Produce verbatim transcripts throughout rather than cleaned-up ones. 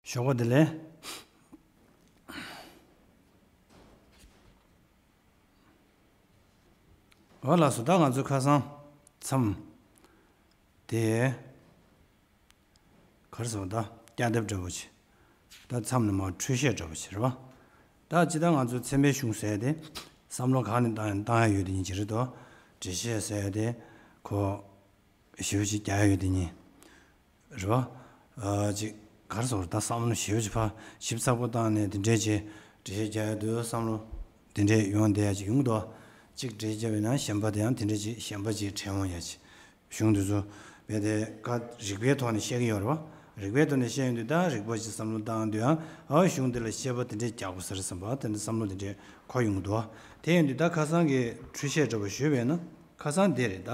ཞོགས་པ་བདེ་ལེགས། འོ་ལགས་སོ། ད་ང་ཚོ་ཁ་སང་མཚམས་དེ་ག་རེ་ཟེར་བ། ད་སྐྱ་འདེབས་འདྲ་པོ་ཅིག་ད་མཚམས་ནས་མར་འཕྲོས་བཤད་འདྲ་པོ་ཅིག་རེད་པ། ད་ཅི་ད་ང་ཚོ་ཚད་མའི་གཞུང་ཟེར་དེ་བསམ་བློ་གང་ནས་བཏང་ཡང་བཏང་ཡ་ཡོད་དེ་གཉིས་ཅིག་རེད་དོ། འགྲེལ་བཤད་ཟེར་དེ་ཁོ་ཞེ་པོ་ཅིག་རྒྱག་ཡ་ཡོད་དེ་གཉིས། རེད་པ། ཨ་ཅིག་ག་རེ་ཟེར། ད་བསམ་བློ་ཞེ་པོ་ཅིག་ཕར་ཞིབ་ཚགས་པོ་བཏང་ནས་དེ་འདྲས་ཅིག་འགྲེལ་བཤད་རྒྱག་ཡ་འདུག་བསམ་བློ་དེ་འདྲས་ཡོང་བསྡད་ཡ་ཅིག་ཡོང་གི་འདུག་ཅིག་འགྲེལ་བཤད་བྱས་པ་ཡིན་ན་གཞན་པ་དེ་ཡང་དེ་འདྲས་ཅིག་གཞན་པ་ཅིག་དྲན་འོང་ཡ་ཅིག་གཞུང་དེ་ཚོ་རྦད་དེ་ཀ་རིགས་པའི་ཐོག་ནས་བཤད་ཀྱི་ཡོད་རེད་པ། རིགས་པའི་ཐོག་ནས་བཤད་ཡོང་དུས་ད་རིགས་པ་ཅིག་བསམ་བློ་བཏང་དུས་ཡང་ཨ་གཞུང་འདི་ལ་བཤད་པ་དེ་འདྲས་རྒྱག་དགོས་ས་རེད་བསམ་པ་དེ་འདྲ་བསམ་བློ་དེ་འདྲས་འཁོར་ཡོང་གི་འདུག་དེ་ཡིན་དུས་ད་ཁ་སང་གི་འཕྲོས་བཤད་འདྲ་པོ་ཞུས་པས་ན་ཁ་སང་དེ་རེད། ད་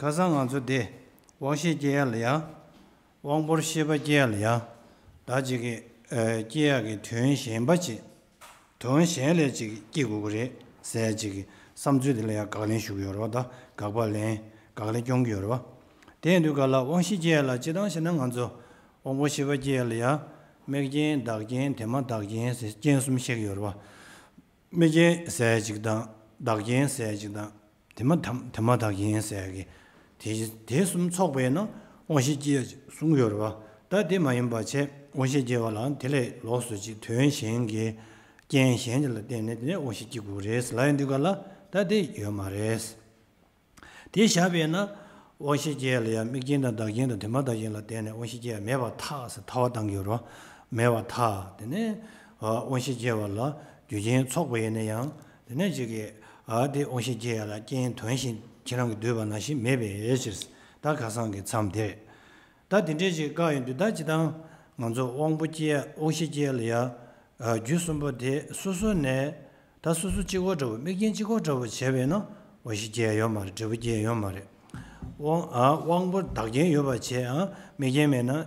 ཁ་སང་ང་ཚོ་དེ་དབང་ཤེས་སྐྱེ་ཡ་ལ་ཡ། དབང་པོར་ཤེས་པ་སྐྱེ་ཡ་ལ་ཡ། ད་ཅིག་གི་ཨ་སྐྱེ་ཡ་གི་དོན་གཞན་པ་ཅིག་དོན་གཞན་ལས་ཅིག་སྐྱེ་དགོས་ཀྱི་རེད་ཟེར་ཅིག་གི་བསམ་ཚུལ་དེ་ལ་ཡ་དགག་ལན་ཞུ་གི་ཡོད་རེད་པ། ད་དགག་པ་ལན་དགག་ལན་སྐྱོན་གྱི་ཡོད་རེད་པ། དེ་ཡིན་དུས་ག་ལ་དབང་ཤེས་སྐྱེ་ཡ་ལ་སྤྱིར་བཏང་བཤད་ན་ང་ཚོ་དབང་པོ་ཤེས་པ་སྐྱེ་ཡ་ལ་ཡ། དམིགས་རྐྱེན་བདག་རྐྱེན་དེ་མ་བདག་རྐྱེན་ཟེར་རྐྱེན་གསུམ་བཤད་ཀྱི་ཡོད་རེད་པ། དམིགས་རྐྱེན་ཟེར་ཅིག་དང་བདག་རྐྱེན་ཟེར་ཅིག་དང་། དེ་མ་དམ་དེ་མ་བདག་རྐྱེན་ཟེར་གི། དེ་དེ་གསུམ་ཚོགས་པས་ན་དབང་ཤེས་སྐྱེ་གསུང་གི་ཡོད་རེད་པ། ད་དེ་མ་ཡིན་པ་བྱས་དབང་ཤེས་སྐྱེ་བ་ལ་དེ་ལས་ལོགས་སུ་ཅིག་དོན་གཞན་གྱི་རྐྱེན་གཞན་དེ་ལ་བརྟེན་ནས་དེ་ནས་དབང་ཤེས་སྐྱེ་དགོས་རེད་ལབ་ཡོང་དུས་ག་ལ་ད་དེ་ཡོད་མ་རེད། དེ་བཞག་པས་ན་དབང་ཤེས་སྐྱེ་ལ་ཡང་དམིགས་རྐྱེན་དང་བདག་རྐྱེན་དང་དེ་མ་བདག་རྐྱེན་ལ་བརྟེན་ནས་དབང་ཤེས་སྐྱེ་ཡ་མེད་པར་ཐལ་ཟེར་ཐལ་བ་བཏང་གི་ཡོད་རེད་པ། མེད་པར་ཐལ། དེ་ནས་དབང་ཤེས་སྐྱེ་བ་ལ་རྒྱུ་རྐྱེན་ཚོགས་པ་ཡིན་ན་ཡང་དེ་ནས་ཅིག་གི་ཨ་དེ་དབང་ཤེས་སྐྱེ་ཡ་ལ་རྐྱེན་དོན་གཞན་ཁྱེད་རང་གིས་འདོད་པ་ནང་བཞིན་མེད་པའི་ཕྱིར། ད་ཁ་སང་གི་མཚམས་དེ་རེད། ད་དེ་འདྲས་ཅིག་བཀག་ཡོང་དུས་ད་སྤྱིར་བཏང་ང་ཚོ་དབང་པོ་སྐྱེ་ཡ་དབང་ཤེས་སྐྱེ་ཡ་ལ་ཡ། རྒྱུ་གསུམ་པོ་དེ་སོ་སོ་ནས་ད་སོ་སོ་གཅིག་པོ་འདྲ་པོ་དམིགས་རྐྱེན་གཅིག་པོ་འདྲ་པོ་བྱས་པས་ན་དབང་ཤེས་སྐྱེ་ཡ་ཡོད་མ་རེད། འབྲས་བུ་སྐྱེ་ཡ་ཡོད་མ་རེད། དབང་ཨ་དབང་པོ་བདག་རྐྱེན་ཡོད་པ་བྱས་ཨ་དམིགས་རྐྱེན་མེད་ན་ཨ་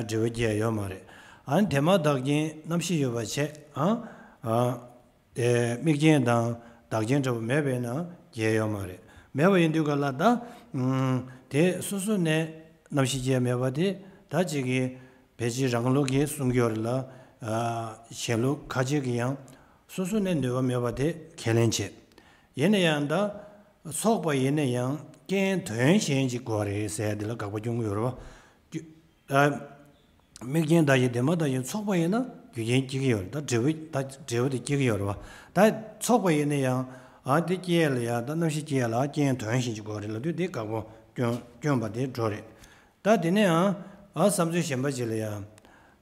འབྲས་བུ་སྐྱེ་ཡ་ཡོད་མ་རེད། ཨ་དེ་མ་བདག་རྐྱེན་རྣམ་ཤེས་ཡོད་པ་བྱས་ཨ་ཨ་དེ་དམིགས་རྐྱེན་དང་བདག་རྐྱེན་འདྲ་པོ་མེད་པས་ན་སྐྱེ་ཡ་ཡོད་མ་རེད། མེད་པ་ཡིན་དུས་ག་ལ་ད་ཨ་དེ་སོ་སོ་ནས་རྣམ་ཤེས་སྐྱེ་ཡ་མེད་པ་དེ་ད་ཅིག་གི་ཕལ་ཆེར་རང་ལུགས་ཀྱིས་གསུང་གི་ཡོད་རེད་ལ། ཨ་གཞན་ལུགས་ཁ་ཅིག་གིས་ཡང་སོ་སོ་ནས་ནུས་པ་མེད་པ་དེ་ཁས་ལེན་བྱེད། ཡིན་ན་ཡང་ད་ཚོགས་པ་ཡིན་ན་ཡང་རྐྱེན་དོན་གཞན་ཅིག་དགོས་རེད་ཟེར་ཡ་དེ་ལ་དགག་པ་སྐྱོན་གྱི་ཡོད་རེད་པ། རྒྱུ་ཨ་དམིགས་རྐྱེན་བདག་རྐྱེན་དེ་མ་བདག་རྐྱེན་ཚོགས་པ་ཡིན་ན་རྒྱུ་རྐྱེན་སྐྱེ་གི་ཡོད་རེད། ད་འབྲས་བུ་ད་འབྲས་བུ་དེ་སྐྱེ་གི་ཡོད་རེད་པ། ད་ཚོགས་པ་ཡིན་ན་ཡང་ཨ་དེ་སྐྱེ་ཡ་ལ་ཡ་ད་རྣམ་ཤེས་སྐྱེ་ཡ་ལ་རྐྱེན་དོན་གཞན་ཅིག་དགོས་རེད་ལབ་དུས་དེ་དགག་པ་སྐྱོན་སྐྱོན་པ་དེ་འགྲོ་རེད། ད་དེ་ནས་ཡང་ཨ་བསམ་ཚུལ་གཞན་པ་ཅིག་ལ་ཡང་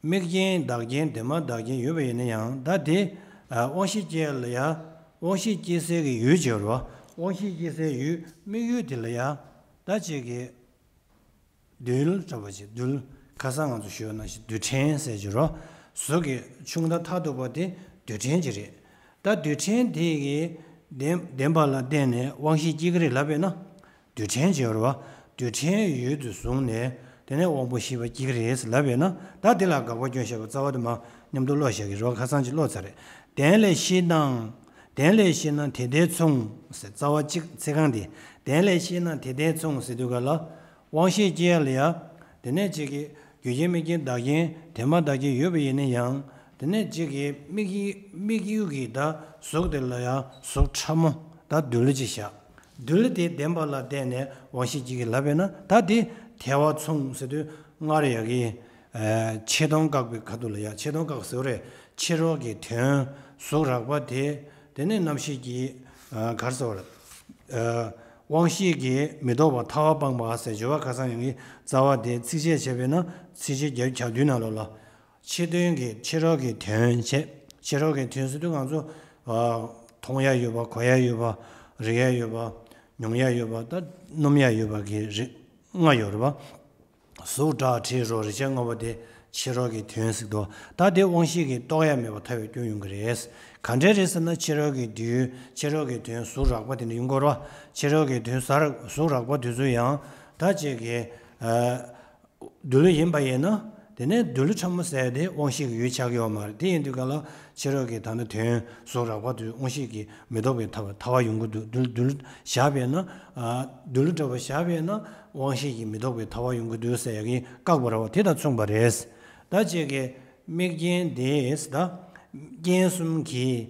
དམིགས་རྐྱེན་བདག་རྐྱེན་དེ་མ་བདག་རྐྱེན་ཡོད་པ་ཡིན་ན་ཡང་ད་དེ་ཨ་དབང་ཤེས་སྐྱེ་ལ་ཡང་དབང་ཤེས་སྐྱེ་སའི་གི་ཡུལ་ཅིག་ཡོད་རེད་པ། དབང་ཤེས་སྐྱེ་སའི་ཡུལ་དམིགས་ཡུལ་དེ་ལ་ཡང་ད་ཅིག་གི་རྡུལ་འདྲ་པོ་ཅིག་རྡུལ་ཁ་སང་ང་ཚོ་ཞུས་པ་ནང་བཞིན་རྡུལ་ཕྲན་ཟེར་གྱི་རེད་པ། གཟུགས་ཀྱི་ཆུང་མཐའ་མཐར་ཐུག་པ་དེ་རྡུལ་ཕྲན་ཅིག་རེད། ད་རྡུལ་ཕྲན་དེ་གི་བདེན་བདེན་པ་ལ་བརྟེན་ནས་དབང་ཤེས་སྐྱེ་གི་རེད་ལབ་པས་ན། རྡུལ་ཕྲན་ཅིག་ཡོད་རེད་པ། རྡུལ་ཕྲན་ཡུལ་དུ་བཟུང་ནས་དེ་ནས་དབང་པོ་ཤེས་པ་སྐྱེ་གི་རེད་ལབ་པས་ན། ད་དེ་ལ་དགག་པ་སྐྱོན་བཤད་པ་རྩ་བ་དེ་མ་མཉམ་དུ་ཀློག་བཞག་གི་རེད་པ། ཁ་སང་ཅིག་ཀློག་ཚར་རེད། གཏན་ལས་ཤེས་ན། གཏན་ལས་ཤེས་ན་དེ་ལྟར་མཚུངས་ཟེར་རྩ་བ་གཅིག་ཚིག་རྐང་དེ། གཏན་ལས་ཤེས་ན་དེ་ལྟར་མཚུངས་ཟེར་དུས་ག་ལ། དབང་ཤེས་སྐྱེ་ཡ་ལ་ཡ། དེ་ནས་གཅིག་གི་རྒྱུ་རྐྱེན་དམིགས་རྐྱེན་བདག་རྐྱེན་དེ་མ་བདག་རྐྱེན་ཡོད་པ་ཡིན་ན་ཡང་། དེ་ནས་གཅིག་གི་དམིགས་ཡུལ་དམིགས་ཡུལ་གྱི་ད་གཟུགས་དེ་ལ་ཡང་གཟུགས་ཕྲ་མོ་ད་རྡུལ་ཅིག་བཞག་རྡུལ་དེ་བདེན་པ་ལ་བརྟེན་ནས་དབང་ཤེས་སྐྱེ་གི་ལབ་པས་ན་ད་དེ་ཐལ་བ་མཚུངས་ཟེར་དུས་སྔར་ཡ་གི་ཨ་ཆེ་མཐོང་བཀག་པའི་ཁ་ཐུག་ལ་ཡ་ཆེ་མཐོང་བཀག་ཟེར་བ་རེད། ཕྱི་རོལ་གྱི་དོན་གཟུགས་རགས་པ་དེ་དེ་ནས་རྣམ་ཤེས་ཀྱི་ཨ་ག་རེ་ཟེར་བ་རེད། ཨ་དབང་ཤེས་ཀྱིས་མི་ལྡོག་པར་ཐལ་བ་སྤངས་པ་ཟེར་སྦྱོར་བ་ཁ་སང་ཡོང་གི་རྩ་བ་དེ་ཚིགས་བཅད་བྱས་པས་ན་ཚིགས་བཅད་བརྒྱད་ཅུ་གྱ་བདུན་ནང་ལོགས་ལ། ཕྱི་དོན་གྱི་ཕྱི་རོལ་གྱི་དོན་བྱས། ཕྱི་རོལ་གྱི་དོན་ཟེར་དུས་ང་ཚོ་ཨ་མཐོང་ཡ་ཡོད་པ། གོ་ཡ་ཡོད་པ། རེག་ཡ་ཡོད་པ། མྱོང་ཡ་ཡོད་པ། ད་སྣོམ་ཡ་ཡོད་པ་གི་རིགས་ལྔ་ཡོད་རེད་པ། གཟུགས་སྒྲ་དྲི་རོ་རེག་བྱ་ལྔ་པོ་དེ་ཕྱི་རོལ་གྱི་དོན་ཟེར་འདུག་ད་དེ་དབང་ཤེས་ཀྱིས་རྟོགས་ཡ་མེད་པར་ཐལ་བའི་སྐྱོན་ཡོང་གི་རེད། ག་འདྲས་རེད་ཟེར་ན་ཕྱི་རོལ་གྱི་རྡུལ་ཕྱི་རོལ་གྱི་དོན་གཟུགས་རགས་པ་དེ་འདྲ་ཡོང་གི་རེད་པ། ཕྱི་རོལ་གྱི་དོན་གཟུགས་རགས་པ་དེ་ཚོ་ཡང་ད་ཅིག་གི་ཨ་རྡུལ་ཡིན་པ་ཡིན་ན། དེ་ནས་རྡུལ་ཕྲ་མོ་ཟེར་དེ་དབང་ཤེས་ཀྱི་ཡུལ་ཆགས་ཀྱི་ཡོད་མ་རེད། དེ་ཡིན་དུས་ག་ལ་ཕྱི་རོལ་གྱི་ད་ནི་དོན་གཟུགས་རགས་པ་དེ་དབང་ཤེས་ཀྱིས་མི་ལྡོག་པའི་ཐལ་བ་ཐལ་བ་ཡོང་གི་འདུག་རྡུལ་རྡུལ་བཞག་པས་ན། ཨ་རྡུལ་འདྲ་པོ་བཞག་པས་ན་དབང་ཤེས་ཀྱིས་མི་ལྡོག་པའི་ཐལ་བ་ཡོང་གི་འདུག་ཟེར་ཡ་གི་བཀག་པ་རེད་པ། དེ་དང་མཚུངས་པ་རེད། ད་ཅིག་གི་ དམིགས་རྐྱེན་དེས་ད་རྐྱེན་གསུམ་གྱིས།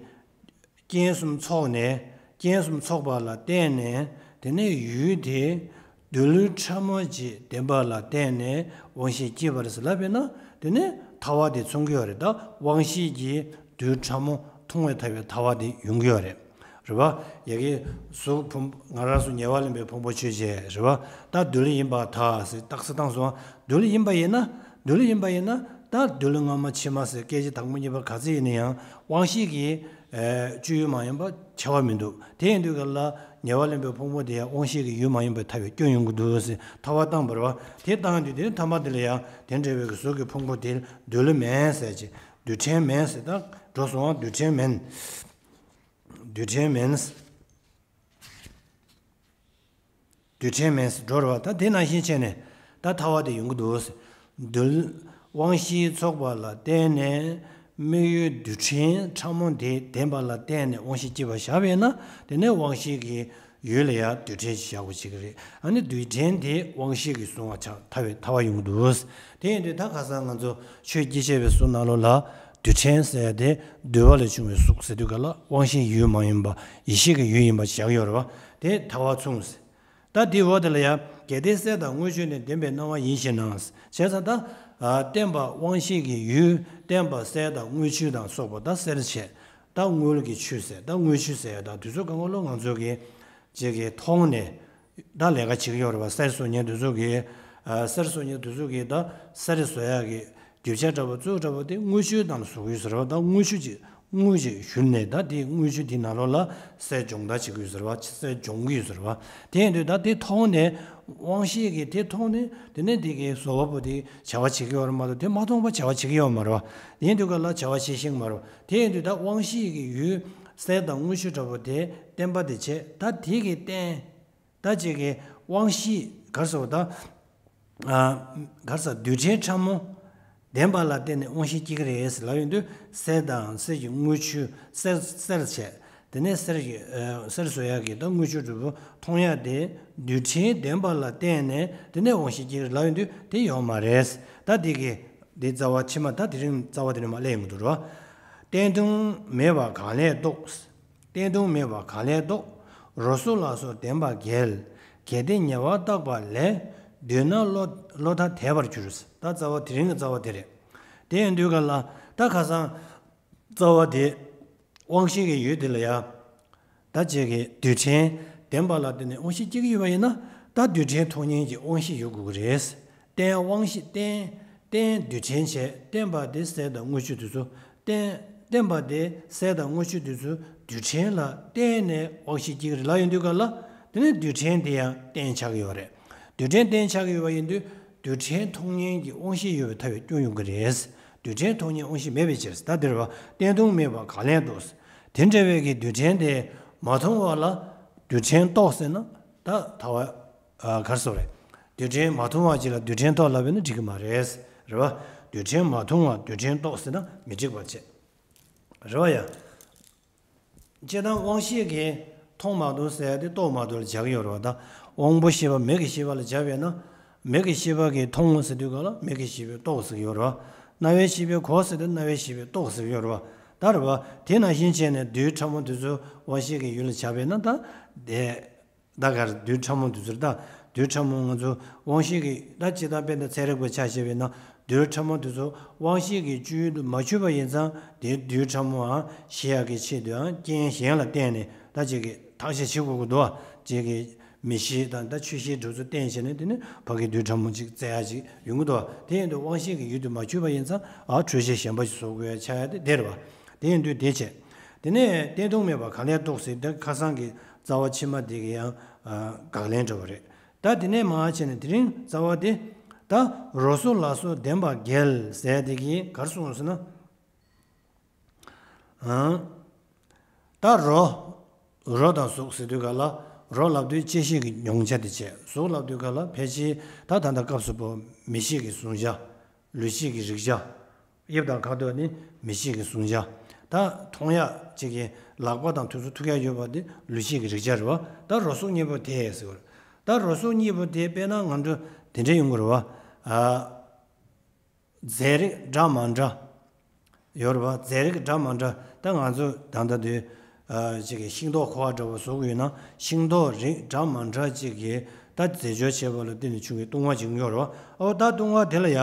རྐྱེན་གསུམ་ཚོགས་ནས། རྐྱེན་གསུམ་ཚོགས་པ་ལ་བརྟེན་ནས། དེ་ནས་ཡུལ་དེ་རྡུལ་ཕྲ་མོ་ཅིག་ལྡན་པ་ལ་བརྟེན་ནས་དབང་ཤེས་སྐྱེས་པ་རེད་ཟེར་ལབ་པས་ན། དེ་ནས་ཐལ་བ་དེ་མཚོན་གྱི་ཡོད་རེད། ད་དབང་ཤེས་ཀྱིས་རྡུལ་ཕྲ་མོ་མཐོང་བའི་ཐལ་བའི་ཐལ་བ་དེ་ཡོང་གི་ཡོད་རེད། རེད་བ། ཡ་གི་གཟུགས་ཕུང་། ང་རང་ཚོ་ཉེ་བར་ལེན་པའི་ཕུང་པོ་ཆོས་ཅན་རེད་བ། ད་རྡུལ་ཡིན་པར་ཐལ་ཟེར་རྟགས་གསལ་བཏང་སོང་། རྡུལ་ཡིན་པ་ཡིན་ན། རྡུལ་ཡིན་པ་ཡིན་ན། ད་རྡུལ་སྔ་མ་ཕྱི་མ་ཟེར་སྐད་ཅིག་དང་པོ་གཉིས་པ་ག་ཚོད་ཡིན་ན་ཡང་དབང་ཤེས་ཀྱི་ཨེ་སྤྱོད་ཡུལ་མ་ཡིན་པ་ཁྱབ་པ་མི་འདུག་དེ་ཡིན་དུས་ག་ལ་ཉེ་བར་ལེན་པའི་ཕུང་པོ་དེ་ཡང་དབང་ཤེས་ཀྱི་ཡུལ་མ་ཡིན་པའི་ཐལ་བའི་སྐྱོན་ཡོང་གི་འདུག་ཟེར་ཐལ་བ་བཏང་བ་རེད་བ། དེ་བཏང་དུས་དེ་ཐ་མ་དེ་ལ་ཡང་དེ་འདྲ་བའི་གི་གཟུགས་ཀྱི་ཕུང་པོ་དེ་རྡུལ་མིན་ཟེར་ཅིག་རྡུལ་ཕྲན་མིན་ཟེར། ད་འགྲོ་སོང་བ་རྡུལ་ཕྲན་མིན། རྡུལ་ཕྲན་མིན། རྡུལ་ཕྲན་མིན་ཟེར་འགྲོ་རེད་བ། ད་དེ་ནང་བཞིན་བྱས་ནས་ད་ཐལ་བ་དེ་ཡོང་གི་འདུག་རྡུལ། དབང་ཤེས་ཚོགས་པ་ལ་བརྟེན་ནས་དམིགས་ཡུལ་རྡུལ་ཕྲན་ཕྲ་མོ་དེ་ལྡན་པ་ལ་བརྟེན་ནས་དབང་ཤེས་སྐྱེས་པ་བཞག་པས་ན། དེ་ནས་དབང་ཤེས་ཀྱི་ཡུལ་ལ་ཡང་རྡུལ་ཕྲན་ཞིག་བཞག་དགོས་བྱེད་ཀྱི་རེད། ཨ་ནི་རྡུལ་ཕྲན་དེ་དབང་ཤེས་ཀྱིས་བཟུང་བ་ཆགས་ཐལ་བའི་ཐལ་བ་ཡོང་གི་འདུག་དེ་ཡིན་དུས་ད་ཁ་སང་ང་ཚོ་ཆོས་སྐྱེ་མཆེད་པའི་གཟུགས་ནང་ལོགས་ལ་རྡུལ་ཕྲན་ཟེར་ཡ་དེ་འདུས་པ་ལས་བྱུང་བའི་གཟུགས་ཟེར་དུས་ག་ལ་དབང་ཤེས་ཡུལ་མ་ཡིན་པ། ཡིད་ཤེས་ཀྱི་ཡུལ་ཡིན་པ་བཞག་ཡོད་རེད་བ། དེ་ཐལ་བ་མཚུངས། ད་དེའི་འོག་དེ་ལ་ཡང་གལ་ཏེ་སྲེད་དང་དངུལ་ཆུ་ནི་ལྡན་པའི་སྣང་བ་ཡིན་ཞེ་ན། བྱས་ཙང་ད་ཨ་བརྟེན་པ་དབང་ཤེས་ཀྱི་ཡུལ་བརྟེན་པ་སྲེད་དང་དངུལ་ཆུ་དང་སོགས་པ། ད་སེར་བྱས། ད་དངུལ་གྱི་ཆུ་ཟེར། ད་དངུལ་ཆུ་ཟེར་ཡ་ད་དུས་ཚོད་གང་ག་ལོ་ང་ཚོ་གི་ཅིག་གི་མཐོང་ནས་ད་ལས་ཀ་བྱེད་ཀྱི་ཡོད་རེད་བ། གསེར་བཟོ་མཁན་དེ་ཚོ་གིས། ཨ་གསེར་བཟོ་མཁན་དེ་ཚོ་གིས་ད་གསེར་བཟོ་ཡག་གི་རྒྱུ་ཆ་འདྲ་པོ་བཙོ་འདྲ་པོ་དེ་དངུལ་ཆུའི་ནང་ལ་བཟོ་གི་ཡོད་ཟེར་བ། ད་དངུལ་ཆུ་ཅིག་དངུལ་ཅིག་བཞུར་ནས་ད་དེ་དངུལ་ཆུ་དེ་ནང་ལོགས་ལ་གསེར་སྦྱོང་བརྡར་བྱེད་ཀྱི་ཡོད་ཟེར་བ། གསེར་སྦྱོང་གི་ཡོད་ཟེར་བ། དེ་ཡིན་དུས་ད་དེ་མཐོང་ནས་དབང་ཤེས་ཀྱིས་དེ་མཐོང་ནས་དེ་ནས་དེ་གའི་བཟོ་བ་པོ་དེ་བྱ་བ་བྱེད་ཀྱི་ཡོད་རེད་མ་གཏོགས་དེ་མ་མཐོང་བ་བྱ་བ་བྱེད་ཀྱི་ཡོད་མ་རེད་བ། དེ་ཡིན་དུས་ག་ལ་བྱ་བ་བྱེད་ཤེས་ཀྱི་མ་རེད་བ། དེ་ཡིན་དུས་ད་དབང་ཤེས་ཀྱི་ཡུལ་གསེར་དང་དངུལ་ཆུ་འདྲ་པོ་དེ་བརྟེན་པ་དེ་བྱས། ད་དེ་གི་རྟེན། ད་ཅིག་གི་དབང་ཤེས་ག་རེ་ཟེར་བ་ད། ཨ་ག་རེ་ཟེར། རྡུལ་ཕྲན་ཕྲ་མོ་ལྡན་པ་ལ་བརྟེན་ནས་དབང་ཤེས་སྐྱེ་གི་རེད་ཟེར་ལབ་ཡོང་དུས། གསེར་དང་གསེར་གྱི་དངུལ་ཆུ། གསེར་གསེར་བྱས། དེ་ནས་གསེར་གྱི་ཨ་གསེར་བཟོ་ཡག་གི་ད་དངུལ་ཆུ་འདྲ་པོ་མཐོང་ཡག་དེ་རྡུལ་ཕྲན་ལྡན་པ་ལ་བརྟེན་ནས་དེ་ནས་དབང་ཤེས་སྐྱེ་གི་རེད་ལབ་ཡོང་དུས་དེ་ཡོད་མ་རེད། ད་འདི་གི་འདི་རྩ་བ་ཕྱི་མ། ད་དེ་རིང་རྩ་བ་དེ་ནས་མར་སླེབས་ཡོང་གི་འདུག་རོ། བརྟན་ལྟུང་མེད་པ་གང་ལས་ལྡོག་བརྟན་ལྟུང་མེད་པ་གང་ལས་ལྡོག་རོ་སོལ་ལ་སོགས་ལྡན་པ་རྒྱལ། གལ་ཏེ་ཉེ་བར་བརྟགས་པ་ལས། འདོད་ན་བློ་བློ་ཐ་དད་པར་འགྱུར། ད་རྩ་བ་དེ་རིང་གི་རྩ་བ་དེ་རེད། དེ་ཡིན་དུས་ག་ལ་ད་ཁ་སང་རྩ་བ་དེ་དབང་ཤེས་ཀྱི་ཡུལ་དེ་ལ་ཡ། ད་ཅིག་གི་རྡུལ་ཕྲན་ལྡན་པ་ལ་བརྟེན་ནས་དབང་ཤེས་སྐྱེ་གི་ཡོད་པ་ཡིན་ན། ད་རྡུལ་ཕྲན་མཐོང་མཁན་གྱི་དབང་ཤེས་ཡོད་དགོས་ཀྱི་རེད། རྟེན་དབང་ཤེས། རྟེན་རྟེན་རྡུལ་ཕྲན་བྱས། བརྟེན་པ་དེ་གསེར་དང་དངུལ་ཆུ་དེ་ཚོ། རྟེན་བརྟེན་པ་དེ་གསེར་དང་དངུལ་ཆུ་དེ་ཚོ་རྡུལ་ཕྲན་ལ་བརྟེན་ནས་དབང་ཤེས་སྐྱེ་གི་རེད་ལབ་ཡོང་དུས་ག་ལ། དེ་ནས་རྡུལ་ཕྲན་དེ་ཡང་རྟེན་ཆགས་ཀྱི་ཡོད་རེད། རྡུལ་ཕྲན་རྟེན་ཆགས་ཀྱི་ཡོད་པ་ཡིན་དུས་རྡུལ་ཕྲན་མཐོང་མཁན་གྱི་དབང་ཤེས་ཡོད་པའི་ཐལ་བའི་སྐྱོན་ཡོང་གི་རེད། རྡུལ་ཕྲན་མཐོང་མཁན་དབང་ཤེས་མེད་པའི་ཕྱིར། ད་འདིར་བ་བརྟན་ལྟུང་མེད་པ་གང་ལས་ལྡོག་དེ་འདྲ་བའི་གི་རྡུལ་ཕྲན་དེ་མ་མཐོང་བ་ལ་རྡུལ་ཕྲན་རྟོགས་ཟེར་ན། ད་ཐལ་བ་ཨ་ག་རེ་ཟེར་རེད། རྡུལ་ཕྲན་མ་མཐོང་བ་ཅིག་ལ་རྡུལ་ཕྲན་རྟོགས་ལབ་པས་ན་འགྲིག་གི་མ་རེད། རེད་བ། རྡུལ་ཕྲན་མ་མཐོང་བ་རྡུལ་ཕྲན་རྟོགས་ཟེར་ན་མི་འགྲིག་པ་བྱས། རེད་བ་ཡ། སྤྱིར་བཏང་དབང་ཤེས་ཀྱིས་མཐོང་མ་མཐོང་ཟེར་ཡ་དེ་རྟོགས་མ་རྟོགས་ལ་སྦྱར་གྱི་ཡོད་རེད་བ། ད་དབང་པོ་ཤེས་པ་མིག་གི་ཤེས་པ་ལ་སྦྱར་བས་ན། མིག་གི་ཤེས་པ་གིས་མཐོང་ཟེར་དུས་ག་ལ་མིག་གི་ཤེས་པས་རྟོགས་ཟེར་གྱི་ཡོད་རེད་བ། རྣ་བའི་ཤེས་པས་གོ་ཟེར་དུས་རྣ་བའི་ཤེས་པས་རྟོགས་ཟེར་གྱི་ཡོད་རེད་བ། ད་རེད་བ། དེ་ནང་བཞིན་བྱས་ནས་རྡུལ་ཕྲ་མོ་དེ་ཚོ་དབང་ཤེས་ཀྱི་ཡུལ་ལ་སྦྱར་བས་ན། ད་དེ། ད་ག་རེ། རྡུལ་ཕྲ་མོ་དེ་ཚོར། ད་རྡུལ་ཕྲ་མོ་ང་ཚོ་དབང་ཤེས་ཀྱི། ད་སྤྱིར་བཏང་དཔེར་ན་ཚན་རིག་པ་ཆ་བཞག་པས་ན། རྡུལ་ཕྲ་མོ་དེ་ཚོ་དབང་ཤེས་ཀྱི་སྤྱོད་ཡུལ་དུ་མ་གྱུར་པ་ཡིན་ཙང་། དེ་རྡུལ་ཕྲ་མོའང་ཤེས་ཡག་གི་ཆེད་དུའང་རྐྱེན་གཞན་ལ་བརྟེན་ནས་ད་ཅིག་གི་བརྟག་དཔྱད་བྱེད་དགོས་ཀྱི་འདུག་བ། ཅིག་གི་མིག་ཤེས་དང་ད་ཆོས་ཤེས་འདྲ་ཚོ་བརྟེན་བྱས་ནས། དེ་ནི་ཕ་གི་རྡུལ་ཕྲ་མོ་ཅིག་བཙལ་ཡག་ཅིག་ཡོང་གི་འདུག་བ། དེ་ཡིན་དུས་དབང་ཤེས་ཀྱི་ཡུལ་དུ་མ་གྱུར་པ་ཡིན་ཙང་། ཨ། འཕྲོས་བྱེད་གཞན་པ་ཞིག་བཟོ་དགོས་ཡ་ཆགས་ཡ་དེ་དེ་རེད་བ། དེ་ཡིན་དུས་དེ་བྱས། དེ་ནས་བརྟན་ལྟུང་མེད་པ་གང་ལས་ལྡོག་ཟེར། དེ་ཁ་སང་གི་རྩ་བ་ཕྱི་མ་དེ་གི་ཡང་ཨ་དགག་ལན་འདྲ་བོ་རེད། ད་དེ་ནས་མར་བྱས་ནས་དེ་རིང་རྩ་བ་དེ། ད་རོ་སོལ་ལ་སོགས་ལྡན་པ་རྒྱལ་ཟེར་དེ་གིས་ག་རེ་གསུངས་ཟེར་ན། ཨང་། ད་རོ། རོ་དང་གཟུགས་ཟེར་དུས་ག་ལ། རོ་ལབ་དུས་ཅན་ཤེས་ཀྱི་མྱོང་བྱ་དེ་བྱས། གཟུགས་ལབ་དུས་ག་ལ་ཕལ་ཆེར་ད་ད་ལྟ་སྐབས་སུ་བབ་མིག་ཤེས་ཀྱི་གཟུང་བྱ། ལུས་ཤེས་ཀྱི་རེག་བྱ། དབྱིབས་དང་ཁ་དོག་ནི་མིག་ཤེས་ཀྱི་གཟུང་བྱ། ད་མཐོང་ཡག་ཅིག་གི་ལག་པ་དང་དེ་ཚོ་ཐུག་ཡག་ཡོད་པ་དེ་ལུས་ཤེས་ཀྱི་རེག་བྱ་རེད་བ། ད་རོ་གཟུགས་གཉིས་པོ་དེ་ཟེར་བ་རེད། ད་རོ་གཟུགས་གཉིས་པོ་དེ་དཔེར་ན་ང་ཚོ་དེ་འདྲ་ཡོང་གི་རེད་བ། ཨ། རྫས་རིགས་འདྲ་མ་འདྲ། ཡོད་རེད་པ། རྫས་རིགས་འདྲ་མི་འདྲ། ད་ང་ཚོ་ད་ལྟ་དུས་ཅིག་གི་ཤིང་ཏོག་ཁུ་བ་འདྲ་བོ་བཟོ་གི་ཡོད་ན། ཤིང་ཏོག་རིགས་འདྲ་མི་འདྲ་ཅིག་གི་ད་རྫས་སྦྱོར་བྱས་པ་ལ་བརྟེན་ནས་བྱུང་བའི་བཏུང་བ་ཅིག་ཡོད་རེད་པ། ཨོ་ད་བཏུང་བ་དེ་ལ་ཡ།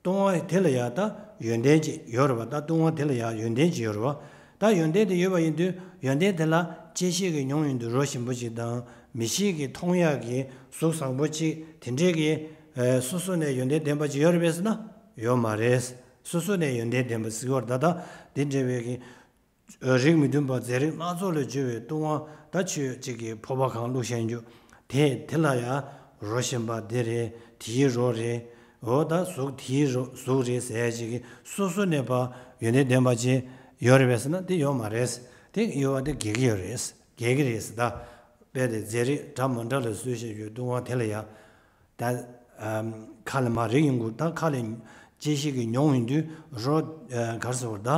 བཏུང་བ་དེ་ལ་ཡ་ད་ཡོན་ཏན་ཅིག་ཡོད་རེད་པ། ད་བཏུང་བ་དེ་ལ་ཡ་ཡོན་ཏན་ཅིག་ཡོད་རེད་པ། ད་ཡོན་ཏན་དེ་ཡོད་པ་ཡིན་དུས་ཡོན་ཏན་དེ་ལ་དཔྱད་ཤེས་ཀྱིས་མྱོང་ཡོང་དུས་རོ་ཞིམ་པོ་ཅིག་དང་། མིག་ཤེས་ཀྱིས་མཐོང་ཡག་གི་གཟུགས་བཟང་པོ་ཅིག་དེ་འདྲས་ཀྱི་ཨེ་སོ་སོ་ནས་ཡོན་ཏན་ལྡན་པ་ཅིག་ཡོད་རེད་པས་ཟེར་ན་ཡོད་མ་རེད། སོ་སོ་ནས་ཡོན་ཏན་ལྡན་པ་ཟེར་བ་ད་ད་དེ་འདྲ་བའི་གི་རིགས་མི་མཐུན་པ་རྫས་རིགས་སྣ་ཚོགས་ལས་བྱུང་བའི་བཏུང་བ་ད་ཆོས་གཅིག་གི་ཕོར་པ་གང་བླུགས་བཞག་རྒྱུ་དེ་དེ་ལ་ཡང་རོ་ཞིམ་པ་འདི་རེད། དེའི་རོ་རེད། འོ་ད་གཟུགས་དེའི་རོ་གཟུགས་རེད་ཟེར་ཡ་ཅིག་གི་སོ་སོ་ནས་ཕར་ཡོན་ཏན་ལྡན་པ་ཅིག་ཡོད་རེད་པས་ཟེར་ན་དེ་ཡོད་མ་རེད། དེ་ཡོད་པ་དེ་འགལ་གྱི་ཡོད་རེད། འགལ་གྱི་རེད་ཟེར། ད་དཔེ་དེ་རྫས་རིགས་འདྲ་མི་འདྲ་ལ་བཟོས་བཞག་རྒྱུའི་བཏུང་བ་དེ་ལ་ཡང་། ད་ཨམ་ཁ་ལ་མ་རེག་ཡོང་གི་ད་ཁ་ལ་དཔྱད་ཤེས་ཀྱིས་མྱོང་ཡོང་དུས་རོ་ཨ་ག་རེ་ཟེར་བ་ད་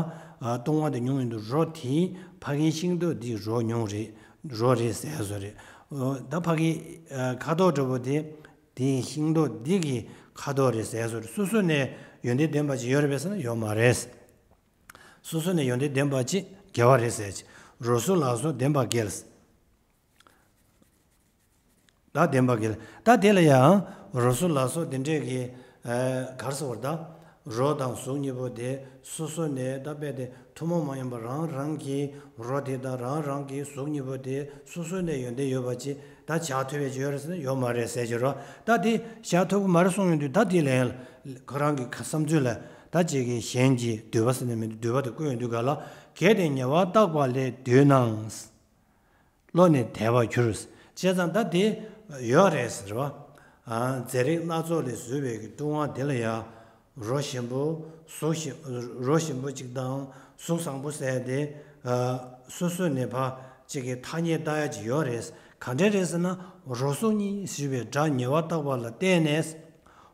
ཨ་བཏུང་བ་དེ་མྱོང་ཡོང་དུས་རོ་དེ་ཕ་གིའི་ཤིང་ཏོག་འདི་རོ་མྱོང་རེད། རོ་རེད་ཟེར་བཟོ་རེད། ཨོ་ད་ཕ་གི་ཨ་ཁ་དོག་འདྲ་པོ་དེ་དེའི་ཤིང་ཏོག་འདི་གི་ཁ་དོག་རེད་ཟེར་བཟོ་རེད། སོ་སོ་ནས་ཡོན་ཏན་ལྡན་པ་ཅིག་ཡོད་རེད་པས་ཟེར་ན་ཡོད་མ་རེད། སོ་སོ་ནས་ཡོན་ཏན་ལྡན་པ་ཅིག་འགལ་བ་རེད་ཟེར་ཅིག་རོ་གཟུགས་ལ་སོགས་ལྡན་པ་འགལ། ད་ལྡན་པ་འགལ། ད་དེ་ལ་ཡང་རོ་གཟུགས་ལ་སོགས་དེ་འདྲས་ཀྱི་ཨ་ག་རེ་ཟེར་བ་ད་རོ་དང་གཟུགས་གཉིས་པོ་དེ་སོ་སོ་ནས་ད་དཔེ་དེ་ཐུན་མོང་མ་ཡིན་པ་རང་རང་གི་རོ་དེ་དང་རང་རང་གི་གཟུགས་གཉིས་པོ་དེ་སོ་སོ་ནས་ཡོན་ཏན་ཡོད་པ་ཅིག་ད་བཞག་ཐུབ་པའི་ཅིག་ཡོད་རེད་ཟེར་ན་ཡོད་མ་རེད་ཟེར་གྱི་རོ། ད་དེ་བཞག་ཐུབ་ཀྱི་མ་རེད་གསུངས་ཡོང་དུས་ད་དེ་ལ་ཡང་ཁོ་རང་གི་བསམ་ཚུལ་ལ་ད་ཅིག་གི་གཞན་གྱི་འདུས་པ་ཟེར་ནས་མི་འདུག་འདུས་པ་དེ་བཀོད་ཡོང་དུས་ག་ལ་གལ་ཏེ་ཉེ་བར་བརྟགས་པ་ལས་འདུས་ན། བློ་ནི་དད་པར་འགྱུར། བྱས་ཙང་ད་དེ་ཡོད་རེད་ཟེར་བ། ཨ་རྫས་རིགས་སྣ་ཚོགས་ལས་བཟོས་པའི་གི་བཏུང་བ་དེ་ལ་ཡང་རོ་ཞིམ་པོ་གཟུགས་ཞིམ་རོ་ཞིམ་པོ་གཅིག་དང་གཟུགས་བཟང་པོ་ཟེར་དེ་ཨ་སོ་སོ་ནས་ཕར་གཅིག་གི་ཐ་སྙད་བཏགས་ཡ་གཅིག་ཡོད་རེད། ག་འདྲ་རེད་ཟེར་ན་རོ་གཟུགས་གཉིས་ཞེས་པའི་སྒྲ་ཉེ་བར་བཏགས་པ་ལ་བརྟེན་ནས།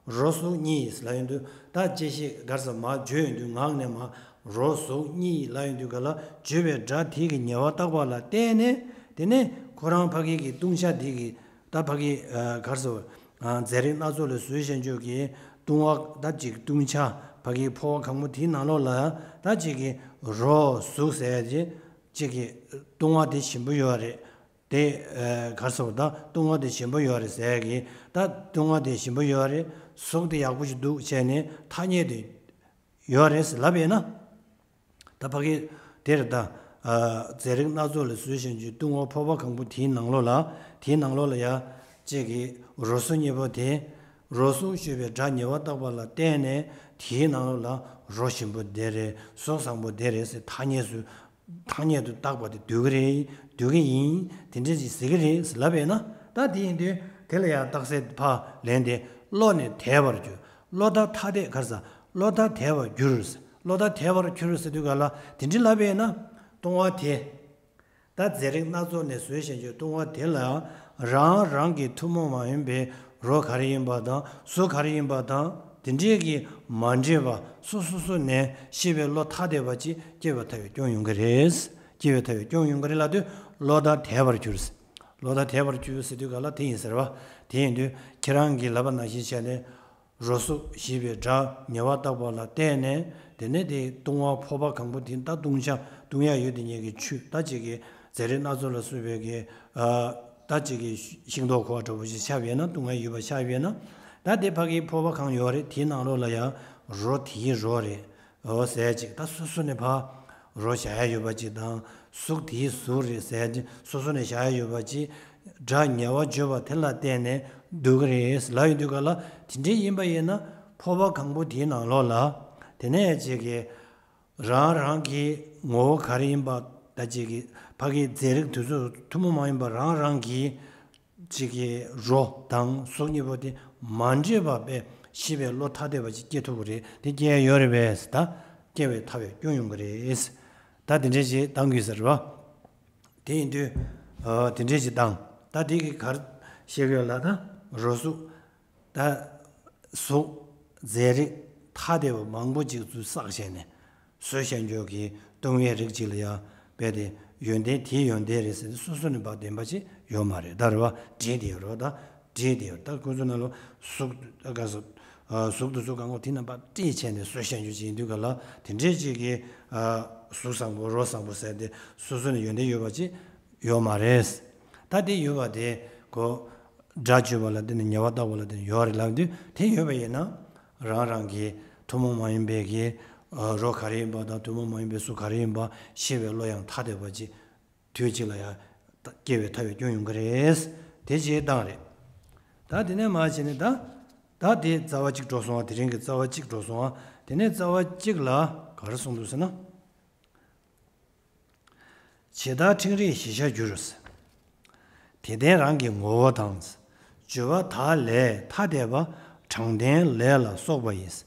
རོ་གཟུགས་གཉིས་ལབ་ཡོང་དུས་ད་དཔྱད་ཤེས་ག་རེ་ཟེར་མར་བརྗོད་ཡོང་དུས་ངག་ནས་མར་རོ་གཟུགས་གཉིས་ལབ་ཡོང་དུས་ག་ལ་བརྗོད་པའི་སྒྲ་དེ་གི་ཉེ་བར་བཏགས་པ་ལ་བརྟེན་ནས་དེ་ནས་ཁོ་རང་ཕ་གི་གི་བཏུང་བྱ་དེ་གི་ད་ཕ་གི་ཨ་ག་རེ་ཟེར་ཨ་རྫས་རིགས་སྣ་ཚོགས་ལས་བཟོས་བཞག་རྒྱུ་གི་བཏུང་བ་ད་ཅིག་བཏུང་བྱ་ཕ་གི་ཕོར་པ་གང་པོ་དེའི་ནང་ལོགས་ལ་ད་ཅིག་གི་རོ་གཟུགས་ཟེར་ཡ་ཅིག་ཅིག་གི་བཏུང་བ་དེ་ཞིམ་པོ་ཡོད་རེད། དེ་ཨ་ག་རེ་ཟེར་བ་ད་བཏུང་བ་དེ་ཞིམ་པོ་ཡོད་རེད་ཟེར་གི་ད་བཏུང་བ་དེ་ཞིམ་པོ་ཡོད་རེད། གཟུགས་དེ་ཡག་པོ་ཞིག་འདུག་བྱས་ནས་ཐ་སྙད་དེ་ཡོད་རེད་ཟེར་ལབ་ཡིན་ན། ད་ཕ་གི་དེར་ད་ཨ་རྫས་རིགས་སྣ་ཚོགས་ལས་བཟོས་བཞག་རྒྱུའི་བཏུང་བ་ཕོར་པ་གང་པོ་དེའི་ནང་ལོགས་ལ་དེའི་ནང་ལོགས་ལ་ཡ་གཅིག་གི་རོ་གཟུགས་གཉིས་པོ་དེ་རོ་གཟུགས་ཞེས་པའི་སྒྲ་ཉེ་བར་བཏགས་པ་ལ་བརྟེན་ནས་དེའི་ནང་ལོགས་ལ་རོ་ཞིམ་པོ་དེ་རེད། གཟུགས་བཟང་པོ་དེ་རེད་ཟེར་ཐ་སྙད་སུ། ཐ་སྙད་དུ་བཏགས་པ་དེ་འདོད་ཀྱི་རེད། འདོད་ཀྱི་ཡིན། དེ་འདྲ་ཞིག་ཟེར་གྱི་རེད་ཟེར་ལབ་པས་ན། ད་དེ་ཡིན་དུས་དེ་ལ་ཡང་རྟགས་གསལ་ཕར་ལེན་ཏེ་བློ་ནི་དད་པར་འགྱུར། བློ་ལྟར་ཐ་དད་ག་རེ་ཟེར། བློ་ལྟར་དད་པར་འགྱུར། བློ་ལྟར་དད་པར་འགྱུར་ཟེར་དུས་ག་ལ་དེ་འདྲ་ལབ་པས་ན། བཏུང་བ་དེ། ད་རྫས་རིགས་སྣ་ཚོགས་ནས་བཟོས་བཞག་རྒྱུའི་བཏུང་བ་དེ་ལ་རང་རང་གི་ཐུན་མོང་མ་ཡིན་པའི་རོ་ག་རེ་ཡིན་པ་དང་གཟུགས་ག་རེ་ཡིན་པ་དང་དེ་འདྲས་ཀྱི་མ་འདྲེས་པ་སོ་སོ་སོ་ནས་ཤེས་པའི་བློ་ཐ་དད་པ་ཅིག་སྐྱེ་བའི་ཐབས་ཡང་སྐྱོང་ཡོང་གི་རེད། སྐྱེ་བའི་ཐབས་ཡང་སྐྱོང་ཡོང་གི་རེད་ལབ་དུས་བློ་ལྟར་དད་པར་འགྱུར། བློ་ལྟར་དད་པར་འགྱུར་ཟེར་དུས་ག་ལ་དེ་ཡིན་ཟེར་བ། དེ་ཡིན་དུས་ཁྱེད་རང་གིས་ལབ་པ་ནང་བཞིན་བྱས་ནས། རོ་གཟུགས་ཞེས་པའི་སྒྲ་ཉེ་བར་བཏགས་པ་ལ་བརྟེན་ནས་དེ་ནས་དེ་བཏུང་བ་ཕོར་པ་གང་པོ་དེ་ད་བཏུང་བྱ་བཏུང་ཡ་ཡོད་དེ་ཉིད་ཀྱི་ཆུ་ད་ཅིག་གི་རྫས་རིགས་སྣ་ཚོགས་ལ་སོགས་པའི་གི་ཨ་ད་ཅིག་གི་ཤིང་ཏོག་ཁུ་བ་འདྲ་པོ་ཞིག་ཆགས་པས་ན་བཏུང་ཡ་ཡོད་པ་ཆགས་པས་ན་ད་དེ་ཕ་གིའི་ཕོར་པ་གང་ཡོད་རེད་དེའི་ནང་ལོགས་ལ་ཡང་རོ་དེའི་རོ་རེད། འོ་ཟེར་ཅིག་ད་སོ་སོ་ནས་ཕར་རོ་བཞག་ཡ་ཡོད་པ་ཅིག་དང་གཟུགས་དེའི་གཟུགས་རེད་ཟེར་ཅིག་སོ་སོ་ནས་བཞག་ཡ་ཡོད་པ་ཅིག་སྒྲ་ཉེ་བར་བརྗོད་པ་དེ་ལ་བརྟེན་ནས་འདོད་ཀྱི་རེད་ལབ་ཡོང་དུས་ག་ལ་དེ་འདྲའི་ཡིན་པ་ཡིན་ན་ཕོར་པ་གང་པོ་དེའི་ནང་ལོགས་ལ་དེ་ནས་ཅིག་གི་རང་རང་གི་ངོ་བོ་ག་རེ་ཡིན་པ་ད་ཅིག་གི་ཕ་གིའི་རྫས་རིགས་དེ་ཚོ་ཐུན་མོང་མ་ཡིན་པ་རང་རང་གི་གཅིག་གི་རོ་དང་གཟུགས་གཉིས་པོ་དེ་མ་འདྲེས་པ་དཔེ་ཤེས་པའི་བློ་ཐ་དད་པ་ཅིག་སྐྱེ་ཐུབ་ཀྱི་རེད། དེ་སྐྱེ་ཡ་ཡོད་རེད་པས་ད་སྐྱེ་བའི་ཐབས་ཡང་སྐྱོང་ཡོང་གི་རེད། ད་དེ་འདྲས་ཅིག་བཏང་དགོས་ཟེར་བ། དེ་ཡིན་དུས་ཨ་དེ་འདྲས་ཅིག་བཏང་། ད་དེ་གི་ག་རེ་བཤད་ཀྱི་ཡོད་ལབ་ན་རོ་གཟུགས་ད་གཟུགས་རྫས་རིགས་ཐ་དད་པ་མང་པོ་ཅིག་ཚུར་བསགས་བྱས་ནས། བཟོད་བཤད་འཇོག་གི་ལྟུང་བའི་རིགས་གཅིག་ལ་ཡང་རྦད་དེ་ཡོན་ཏན་དེའི་ཡོན་ཏན་རེད་ཟེར་ཏེ་སོ་སོ་ནས་བ་བདེན་པ་ཅིག་ཡོད་མ་རེད་ད་རེད་བ། འདྲེས་དེ་ཡོད་རེད་བ། ད་འདྲེས་དེ་ཡོད་ད་ཁོ་ཚོ་ནང་ལོ་གཟུགས་ད་ག་ཟེར་ གཟུགས་དེ་ཚོ་གང་ག་དེ་རྣམ་པ་དཀྲིས་བྱས་ནས་གསོ་བཤད་རྒྱུ་ཅིག་ཡིན་དུས་ག་ལ་དེ་འདྲས་ཅིག་གི་གཟུགས་བཟང་པོ་རོ་བཟང་པོ་ཟེར་དེ་སོ་སོ་ནས་ཡོན་ཏན་ཡོད་པ་ཅིག་ཡོད་མ་རེད། ད་དེ་ཡོད་པ་དེ་གོ། སྒྲ་བརྗོད་པ་ལ་བརྟེན་ནས་ཉེ་བར་བཏགས་པ་ལ་བརྟེན་ནས་ཡོད་རེད་ལབ་དུས་དེ་ཡོད་པ་ཡིན་ན་རང་རང་གི་ཐུན་མོང་མ་ཡིན་པའི་གི་རོ་ག་རེ་ཡིན་པ་དང་ཐུན་མོང་མ་ཡིན་པའི་གཟུགས་ག་རེ་ཡིན་པ་ཤེས་པའི་བློ་ཡང་ཐ་དད་པ་ཅིག་དུས་གཅིག་ལ་ཡང་སྐྱེ་བའི་ཐབས་ཡང་སྐྱོན་ཡོང་གི་རེད། དེ་ཅིག་བཏང་རེད། ད་དེ་ནས་མར་བྱས་ནས་ད་ད་དེ་རྩ་བ་གཅིག་འགྲོ་སོང་བ། དེ་རིང་གི་རྩ་བ་གཅིག་འགྲོ་སོང་བ། དེ་ནས་རྩ་བ་གཅིག་ལ་ག་རེ་གསུངས་འདུག་ཟེར་ན། ཇི་ལྟར་ཕྲེང་རིང་བཞི་ཆར་འགྱུར། དེ་ལྡན་རང་གི་ངོ་བོ་དང་། སྦྱོར་བ་དག་ལས་ཐ་དད་པ། དྲང་ལྡན་ལས་ལ་སོགས་པ་ཡིས།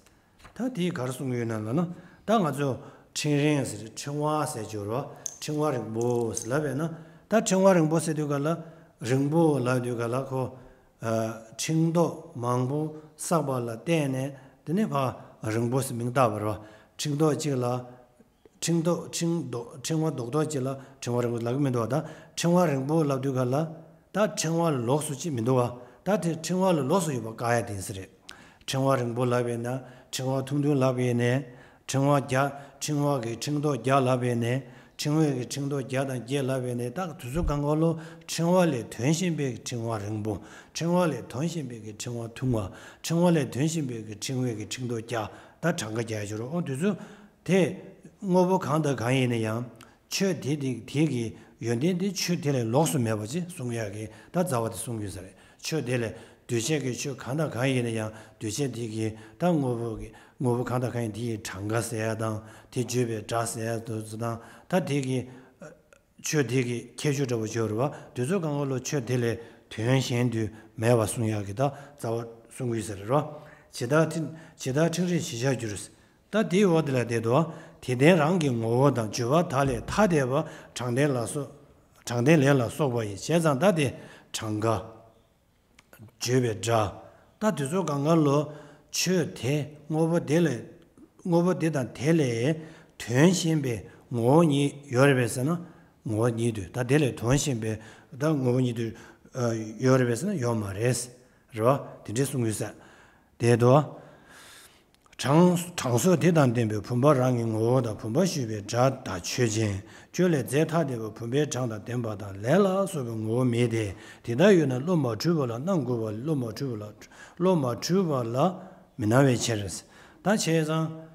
ད་དེ་ག་རེ་གསུང་གི་ཡོད་ན་ལབ་ན། ད་ང་ཚོ་ཕྲེང་རིང་ཟེར་ཕྲེང་བ་ཟེར་སྦྱོར་བ་ཕྲེང་བ་རིང་པོ་ཟེར་ལབ་པས་ན། ད་ཕྲེང་བ་རིང་པོ་ཟེར་དུས་ག་ལ་རིང་པོ་ལབ་དུས་ག་ལ་ཁོ། ཕྲེང་རྡོག་མང་པོ་བསགས་པ་ལ་བརྟེན་ནས་དེ་ནས་ཕར་རིང་པོ་ཟེར་མིང་བཏགས་པ་རེད་བ། ཕྲེང་རྡོག་གཅིག་ལ། ཕྲེང་རྡོག་ཕྲེང་རྡོག་ཕྲེང་བ་རྡོག་རྡོག་གཅིག་ལ་ཕྲེང་བ་རིང་པོ་ལབ་ཀྱི་མི་འདུག་བ། ད་ཕྲེང་བ་རིང་པོ་ལབ་དུས་ག་ལ་ད་ཕྲེང་བ་ལ་ལོགས་སུ་ཅིག་མི་འདུག་བ། ད་དེ་ཕྲེང་བ་ལ་ལོགས་སུ་ཡོད་པ་བཀག་ཡ་དེ་ཡིན་ས་རེད། ཕྲེང་བ་རིང་པོ་ལབ་ཡས་ན་ཕྲེང་བ་ཐུང་ཐུང་ལབ་ཡས་ནས་ཕྲེང་བ་བརྒྱ་ཕྲེང་བ་གི་ཕྲེང་རྡོག་བརྒྱ་ལབ་ཡས་ནས་ཕྲེང་བའི་གི་ཕྲེང་རྡོག་བརྒྱ་དང་བརྒྱད་ལབ་ཡས་ནས། ད་དུས་ཚོད་གང་ག་ལོ་ཕྲེང་བ་ལས་དོན་གཞན་པའི་གི་ཕྲེང་བ་རིང་པོ། ཕྲེང་བ་ལས་དོན་གཞན་པའི་གི་ཕྲེང་བ་ཐུང་བ། ཕྲེང་བ་ལས་དོན་གཞན་པའི་གི་ཕྲེང་བའི་གི་ཕྲེང་རྡོག་བརྒྱ། ད་གྲངས་ཀ་བརྒྱ་ཡོད་རེད། ཨོ་དུས་ཚོད། དེ་དངོས་པོ་གང་དང་གང་ཡིན་ན་ཡང་ཆོས་དེ་དེ་དེ་གི་ཡོན་ཏན་དེ་ཆོས་དེ་ལས་ལོགས་སུ་མེད་པ་ཅིག་གསུང་ཡག་གི་ད་རྩ་བ་དེ་གསུང་གི་ཡོད་ས་རེད། ཆོས་དེ་ལས་འདུས་བྱས་ཀྱི་ཆོས་གང་དང་གང་ཡིན་ན་ཡང་འདུས་བྱས་དེ་གི་ད་དངོས་པོ་གི་དངོས་པོ་གང་དང་གང་ཡིན་དེ་ཡི་གྲངས་ཀ་ཟེར་ཡ་དང་དེ་བརྗོད་པའི་སྒྲ་ཟེར་ཡ་དེ་ཚོ་དང་ད་དེ་གི་ཆོས་དེ་གི་ཁྱད་ཆོས་འདྲ་པོ་ཅིག་ཡོད་རེད་བ། དེ་ཚོ་གང་ག་ལོ་ཆོས་དེ་ལས་དོན་གཞན་དུ་མེད་པ་གསུང་ཡག་གི་ད་རྩ་བ་གསུང་གི་ཡོད་ས་རེད་བ། ཇི་ལྟར་ཕྲེང་ཇི་ལྟར་ཕྲེང་རིང་བཞི་ཆར་འགྱུར། ད་དེའི་འོག་དེ་ལ་བསྡད་དོ། དེ་ལྡན་རང་གི་ངོ་བོ་དང་སྦྱོར་བ་དག་ལས་ཐ་དད་པ། དྲང་ལྡན་ལ་སོགས་དྲང་ལྡན་ལས་ལ་སོགས་པ་ཡིས། བྱས་ཙང་ད་དེ་གྲངས་ཀ་བརྗོད་པའི་སྒྲ། ད་དེ་ཚོ་གང་ག་ལོ་ཆོས་དེ་དངོས་པོ་དེ་ལས་དངོས་པོ་དེ་དང་དེ་ལས་དོན་གཞན་པའི་ངོ་བོ་ཉིད་ཡོད་རེད་པས་ཟེར་ན། ངོ་བོ་ཉིད་དུ་ད་དེ་ལས་དོན་གཞན་པའི་ད་ངོ་བོ་ཉིད་དུ་ཡོད་རེད་པས་ཟེར་ན་ཡོད་མ་རེད། རེད་བ། དེ་འདྲས་གསུང་གི་ཡོད་ས་དེ་དོ། གྲངས་གྲངས་སོགས་དེ་དང་ལྡན་པའི་བུམ་པ་རང་གི་ངོ་བོ་དང་བུམ་པ་ཞུས་པའི་སྒྲ་དང་ཆོས་ཅན། ཆོས་ལས་རྫས་ཐ་དད་པ་བུམ་པའི་གྲངས་དང་ལྡན་པ་དང་ལས་ལ་སོགས་པའི་ངོ་བོ་མེད་དེ། དེ་ལྟར་ཡོད་ན་བློ་མ་འཁྲུལ་བ་ལ་སྣང་དགོས་པ་ལས་བློ་མ་འཁྲུལ་བ་ལ་བློ་མ་འཁྲུལ་བ་ལ་མི་སྣང་བའི་ཕྱིར། ད་བྱས་ཙང་།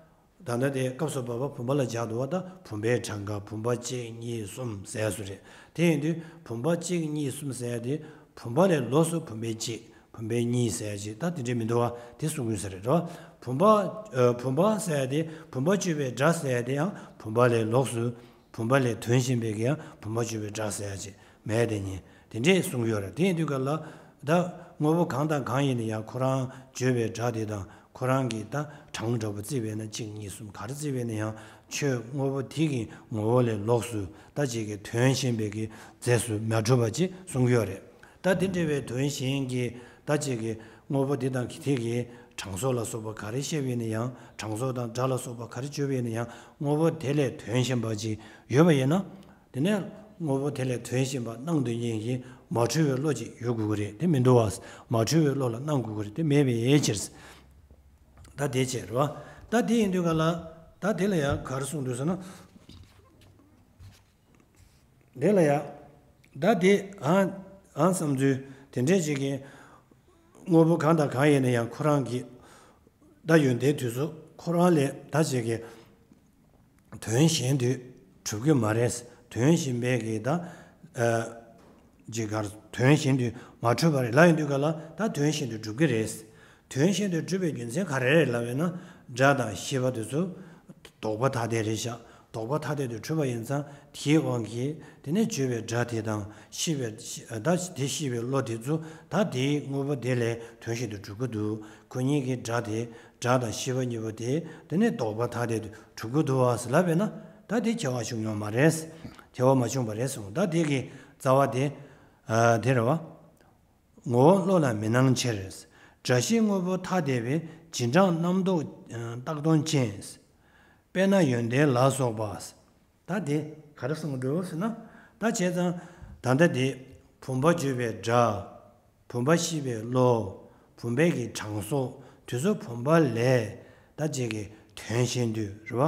ད་ལྟ་དེ་སྐབས་སུ་བབ་པ་བུམ་པ་ལ་སྦྱར་འདུག་བ། ད་བུམ་པའི་གྲངས་ཀ་བུམ་པ་གཅིག་གཉིས་གསུམ་ཟེར་ཡ་སུ་རེད། དེ་ཡིན་དུས་བུམ་པ་གཅིག་གཉིས་གསུམ་ཟེར་ཡ་དེ་བུམ་པ་ལས་ལོགས་སུ་བུམ་པའི་གཅིག་བུམ་པའི་གཉིས་ཟེར་ཡ་གཅིག་ད་དེ་འདྲས་མི་འདུག་བ། དེ་གསུང་གི་ཡོད་ས་རེད་རོ། བུམ་པ་ཨ། བུམ་པ་ཟེར་ཡ་དེ་བུམ་པ་གཅོད་པའི་སྒྲ་ཟེར་ཡ་དེ་ཡང་བུམ་པ་ལས་ལོགས་སུ་བུམ་པ་ལས་དོན་གཞན་པའི་གི་ཡང་བུམ་པ་གཅོད་པའི་སྒྲ་ཟེར་ཡ་གཅིག་མེད་དེ་ཉིད་དེ་འདྲས་གསུང་གི་ཡོད་རེད། དེ་ཡིན་དུས་ག་ལ་ད་དངོས་པོ་གང་དང་གང་ཡིན་ན་ཡང་ཁོ་རང་བརྗོད་པའི་སྒྲ་དེ་དང་ཁོ་རང་གི་ད་གྲངས་འདྲ་པོ་བརྩིས་པས་ན་གཅིག་གཉིས་གསུམ་ག་རེ་བརྩིས་པས་ན་ཡང་ཆོས་དངོས་པོ་དེ་གི་ངོ་བོ་ལས་ལོགས་སུ་ད་གཅིག་གི་དོན་གཞན་པའི་གི་རྫས་སུ་མ་གྲུབ་པ་ཅིག་གསུང་གི་ཡོད་རེད། ད་དེ་འདྲ་བའི་དོན་གཞན་གྱི་ད་གཅིག་གི་དངོས་པོ་དེ་དང་གི་དེ་གི་གྲངས་སོགས་ལ་སོགས་པ་ག་རེ་བཤད་པས་ན་ཡང་གྲངས་སོགས་དང་སྒྲ་ལ་སོགས་པ་ག་རེ་བརྗོད་པས་ན་ཡང་དངོས་པོ་དེ་ལས་དོན་གཞན་པ་ཅིག་ཡོད་པ་ཡིན་ན། དེ་ནས་དངོས་པོ་དེ་ལས་དོན་གཞན་པ་སྣང་དུ་གཉེར་ཞིང་མ་འཁྲུལ་བའི་བློ་ཅིག་ཡོད་དགོས་ཀྱི་རེད། དེ་མི་འདུག་བ། མ་འཁྲུལ་བའི་བློ་ལ་སྣང་དགོས་ཀྱི་རེད། དེ་མེད་པའི་ཕྱིར། ད་དེ་བྱས་རེད་བ། ད་དེ་ཡིན་དུས་ག་ལ་ད་དེ་ལ་ཡང་ག་རེ་གསུངས་འདུག་ཟེར་ན། དེ་ལ་ཡང་ད་དེ་ཨང་ཨང་བསམ་ཚུལ་དེ་འདྲས་ཅིག་གི་དངོས་པོ་གང་དང་གང་ཡིན་ན་ཡང་ཁོ་རང་གི་ད་ཡོན་ཏན་དུས་སུ་ཁོ་རང་ལས་ད་ཅིག་གི་དོན་གཞན་དུ་གྲུབ་ཀྱི་མ་རེད། དོན་གཞན་པའི་གི་ད་ཨ་ཅིག་གར་དོན་གཞན་དུ་མ་གྲུབ་པ་རེད་ལབ་ཡོང་དུས་ག་ལ་ད་དོན་གཞན་དུ་གྲུབ་ཀྱི་རེད། དོན་གཞན་དུ་གྲུབ་པའི་རྒྱུ་མཚན་ག་རེ་རེད་ལབ་ཡོད་ན་སྒྲ་དང་ཤེས་པ་དེ་ཚོ་ལྡོག་པ་ཐ་དད་རེད་ཤག་ལྡོག་པ་ཐ་དད་དུ་གྲུབ་པ་ཡིན་ཙང་དེའི་དབང་གིས་དེ་ནས་བརྗོད་པའི་སྒྲ་དེ་དང་ཤེས་པའི་ད་དེ་ཤེས་པའི་བློ་དེ་ཚོ་ད་དེའི་དངོས་པོ་དེ་ལས་དོན་གཞན་དུ་གྲུབ་ཀྱི་འདུག་ཁོ་གཉིས་ཀྱི་སྒྲ་དེ་སྒྲ་དང་ཤེས་པ་གཉིས་པོ་དེ་དེ་ནས་ལྡོག་པ་ཐ་དད་དུ་གྲུབ་ཀྱི་འདུག་བ་ཟེར་ལབ་པས་ན་ད་དེ་ཁྱད་པར་བྱུང་ཡོད་མ་རེད། ཁྱད་པར་མ་བྱུང་བ་རེད་གསུངས། ད་དེ་གི་རྩ་བ་དེ་ཨ་དེ་རེད་བ། ངོ་བོ་བློ་ལ་མི་སྣང་ཕྱིར། སྒྲ་ཤེས་དངོས་པོ་ཐ་དད་པའི། བྱེ་བྲག་རྣམ་རྟོག་རྟག་སྟོང་ཅན། དཔེར་ན་ཡོན་ཏན་ལ་སོགས་པ། ད་དེ་ག་རེ་གསུང་གི་འདུག་ཟེར་ན། ད་བྱས་ཙང་ད་ལྟ་དེ་བུམ་པ་བརྗོད་པའི་སྒྲ། བུམ་པ་ཤེས་པའི་བློ། བུམ་པའི་གི་གྲངས་སོགས་ དུས་སུ་བུམ་པ་ལས་ད་ཅིག་གི་དོན་གཞན་དུ་རེད་བ།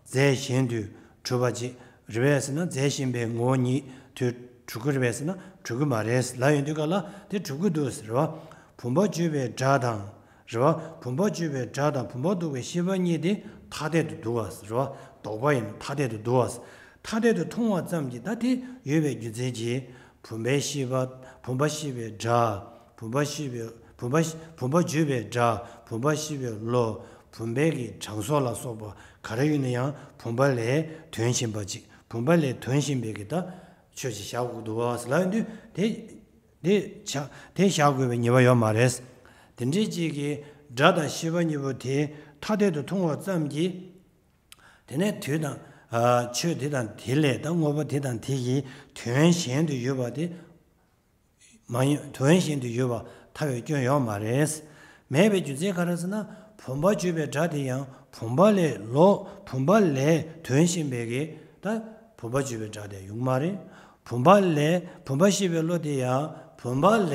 རྫས་གཞན་དུ་གྲུབ་པ་ཅིག་རེད་བས་ཟེར་ན། རྫས་གཞན་པའི་ངོ་བོ་ཉིད་དུ་གྲུབ་ཀྱི་རེད་བས་ཟེར་ན། གྲུབ་ཀྱི་མ་རེད་ལབ་ཡོང་དུས་ག་ལ་དེ་གྲུབ་ཀྱི་འདུག་ཟེར་བ། བུམ་པ་བརྗོད་པའི་སྒྲ་དང་། རེད་བ། བུམ་པ་བརྗོད་པའི་སྒྲ་དང་བུམ་པ་འདོགས་པའི་ཤེས་པ་གཉིས་དེ་ཐ་དད་དུ་འདུག་བ་ཟེར་བ། ལྡོག་པ་ཡིན་ན་ཐ་དད་དུ་འདུག་བ་ཟེར། ཐ་དད་དུ་མཐོང་བ་ཙམ་གྱིས་ད་དེ་ཡོད་པའི་རྒྱུ་མཚན་གྱིས། བུམ་པའི་ཤེས་པ། བུམ་པ་ཤེས་པའི་སྒྲ། བུམ་པ་ཤེས་པའི་བུམ་པ་བུམ་པ་བརྗོད་པའི་སྒྲ། བུམ་པ་ཤེས་པའི་བློ། བུམ་པའི་གི་གྲངས་སོགས་ལ་སོགས་པ་ག་རེ་ཡོད་ན་ཡང་བུམ་པ་ལས་དོན་གཞན་པ་ཅིག་བུམ་པ་ལས་དོན་གཞན་པའི་གི་ད་ཆོས་ཅིག་བཞག་དགོས་འདུག་བ་ཟེར་ལབ་ཡོང་དུས་དེ། དེ་བྱ་དེ་བཞག་དགོས་པའི་ངེས་པ་ཡོད་མ་རེད། དེ་འདྲའི་ཅིག་གི་སྒྲ་དང་ཤེས་པ་གཉིས་པོ་དེ་ཐ་དད་དུ་མཐོང་བ་ཙམ་གྱིས། དེ་ནས་དུས་དང་། ཨ། ཆོས་དེ་དང་དེ་ལས་ད་དངོས་པོ་དེ་དང་དེ་ཡི་དོན་གཞན་དུ་ཡོད་པ་དེ། མ་ཡིན། དོན་གཞན་དུ་ཡོད་པ་ཐལ་བའི་སྐྱོན་ཡོད་མ་རེད། མེད་པའི་རྒྱུ་མཚན་ག་རེ་ཟེར་ན། བུམ་པ་བརྗོད་པའི་སྒྲ་དེ་ཡང་བུམ་པ་ལས་ལོག་བུམ་པ་ལས་དོན་གཞན་པའི་གི་ད་བུམ་པ་བརྗོད་པའི་སྒྲ་དེ་ཡོང་མ་རེད། བུམ་པ་ལས་བུམ་པ་ཤེས་པའི་བློ་དེ་ཡང་བུམ་པ་ལས་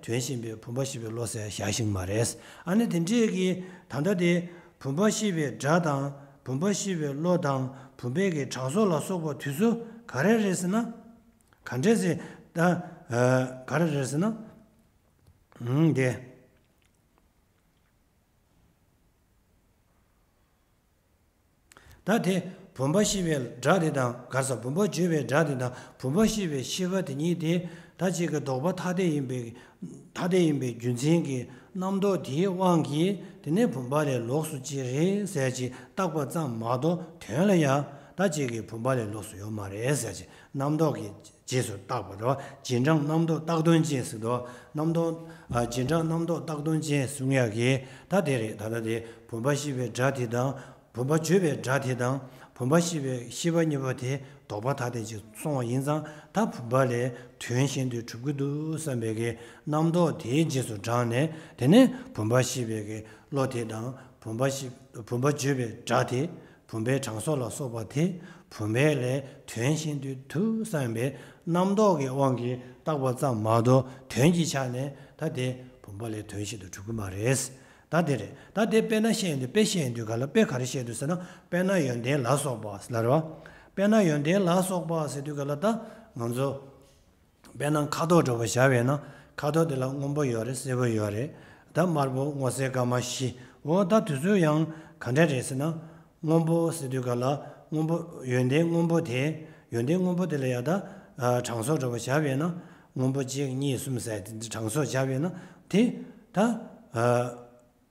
དོན་གཞན་པའི་བུམ་པ་ཤེས་པའི་བློ་ཟེར་བཞག་ཤེས་མ་རེད། ཨ་ནི་དེ་འདྲས་ཀྱི་ད་ལྟ་དེ་བུམ་པ་ཤེས་པའི་སྒྲ་དང་བུམ་པ་ཤེས་པའི་བློ་དང་བུམ་པའི་གི་གྲངས་སོགས་ལ་སོགས་པ་དེ་ཚོ་ག་རེ་རེད་ཟེར་ན། ག་འདྲས་ཟེར་ད། ཨ། ག་རེ་རེད་ཟེར་ན། ཨང་། དེ། ད་དེ་བུམ་པ་ཤེས་པའི་སྒྲ་དེ་དང་ག་རེ་ཟེར། བུམ་པ་བརྗོད་པའི་སྒྲ་དེ་དང་བུམ་པ་ཤེས་པའི་ཤེས་པ་དེ་གཉིས་དེ་ད་ཅིག་གི་ལྡོག་པ་ཐ་དད་ཡིན་པའི་ཐ་དད་ཡིན་པའི་རྒྱུ་མཚན་གྱིས་རྣམ་རྟོག་དེའི་དབང་གིས་དེ་ནས་བུམ་པ་ལས་ལོགས་སུ་ཅི་རེད་ཟེར་ཅིག་བཏགས་པ་ཙམ་མ་གཏོགས་དོན་ལ་ཡང་ད་ཅིག་གི་བུམ་པ་ལས་ལོགས་སུ་ཡོད་མ་རེད་ཟེར་ཅིག་རྣམ་རྟོག་གི་རྗེས་སུ་བཏགས་པ་རེད་བ། རྗེས་འབྲང་རྣམ་རྟོག་བཏགས་དོན་ཅན་ཟེར་དུས། རྣམ་རྟོག་ཨ། རྗེས་འབྲང་རྣམ་རྟོག་བཏགས་དོན་ཅན་གསུང་ཡག་གི་ད་དེ་རེད། ད་ལྟ་དེ་བུམ་པ་ཤེས་པའི་སྒྲ་དེ་དང་བུམ་པ་བརྗོད་པའི་སྒྲ་དེ་དང་བུམ་པ་ཤེས་པའི་ཤེས་པ་གཉིས་པོ་དེ་ལྡོག་པ་ཐ་དད་ཅིག་སོང་བ་ཡིན་ཙང་། ད་བུམ་པ་ལས་དོན་གཞན་དུ་གྲུབ་ཀྱི་འདུག་བསམ་པའི་གི་རྣམ་རྟོག་དེའི་རྗེས་སུ་འབྲངས་ནས། དེ་ནས་བུམ་པ་ཤེས་པའི་གི་བློ་དེ་དང་བུམ་པ་ཤེས་བུམ་པ་བརྗོད་པའི་སྒྲ་དེ། བུམ་པའི་གྲངས་སོགས་ལ་སོགས་པ་དེ་བུམ་པའི་ལས་དོན་གཞན་དུ་ཐུག་བསམ་པའི་རྣམ་རྟོག་གི་དབང་གིས་བཏགས་པ་ཙམ་མ་གཏོགས་དོན་གྱི་ཆ་ནས་ད་དེ་བུམ་པ་ལས་དོན་གཞན་དུ་གྲུབ་ཀྱི་མ་རེད། ད་དེ་རེད། ད་དེ་དཔེར་ན་བཤད་ཡོང་དུས། དཔེ་བཤད་ཡོང་དུས་ག་ལ་དཔེ་ག་རེ་བཤད་འདུག་ཟེར་ན། དཔེར་ན་ཡོན་ཏན་ལ་སོགས་པ་ཟེར་ལབ་རེད་བ། དཔེར་ན་ཡོན་ཏན་ལ་སོགས་པ་ཟེར་དུས་ག་ལ་ད་ང་ཚོ། དཔེར་ན་ཁ་དོག་འདྲ་པོ་བཞག་པས་ན། ཁ་དོག་དེ་ལ་སྔོན་པོ་ཡོད་རེད། སེར་པོ་ཡོད་རེད། ད་དམར་པོ་སྔོ་སེར་དཀར་དམར་བཞི། འོ་ད་དེ་ཚོ་ཡང་ག་འདྲ་རེད་ཟེར་ན། སྔོན་པོ་ཟེར་དུས་ག་ལ་སྔོན་པོ་ཡོན་ཏན་སྔོན་པོ་དེ། ཡོན་ཏན་སྔོན་པོ་དེ་ལ་ཡང་ད་ཨ་གྲངས་སོགས་འདྲ་པོ་བཞག་པས་ན། སྔོན་པོ་གཅིག་གཉིས་གསུམ་ཟེར་དེ་གྲངས་སོགས་བཞག་པས་ན། དེ་ད་ཨ།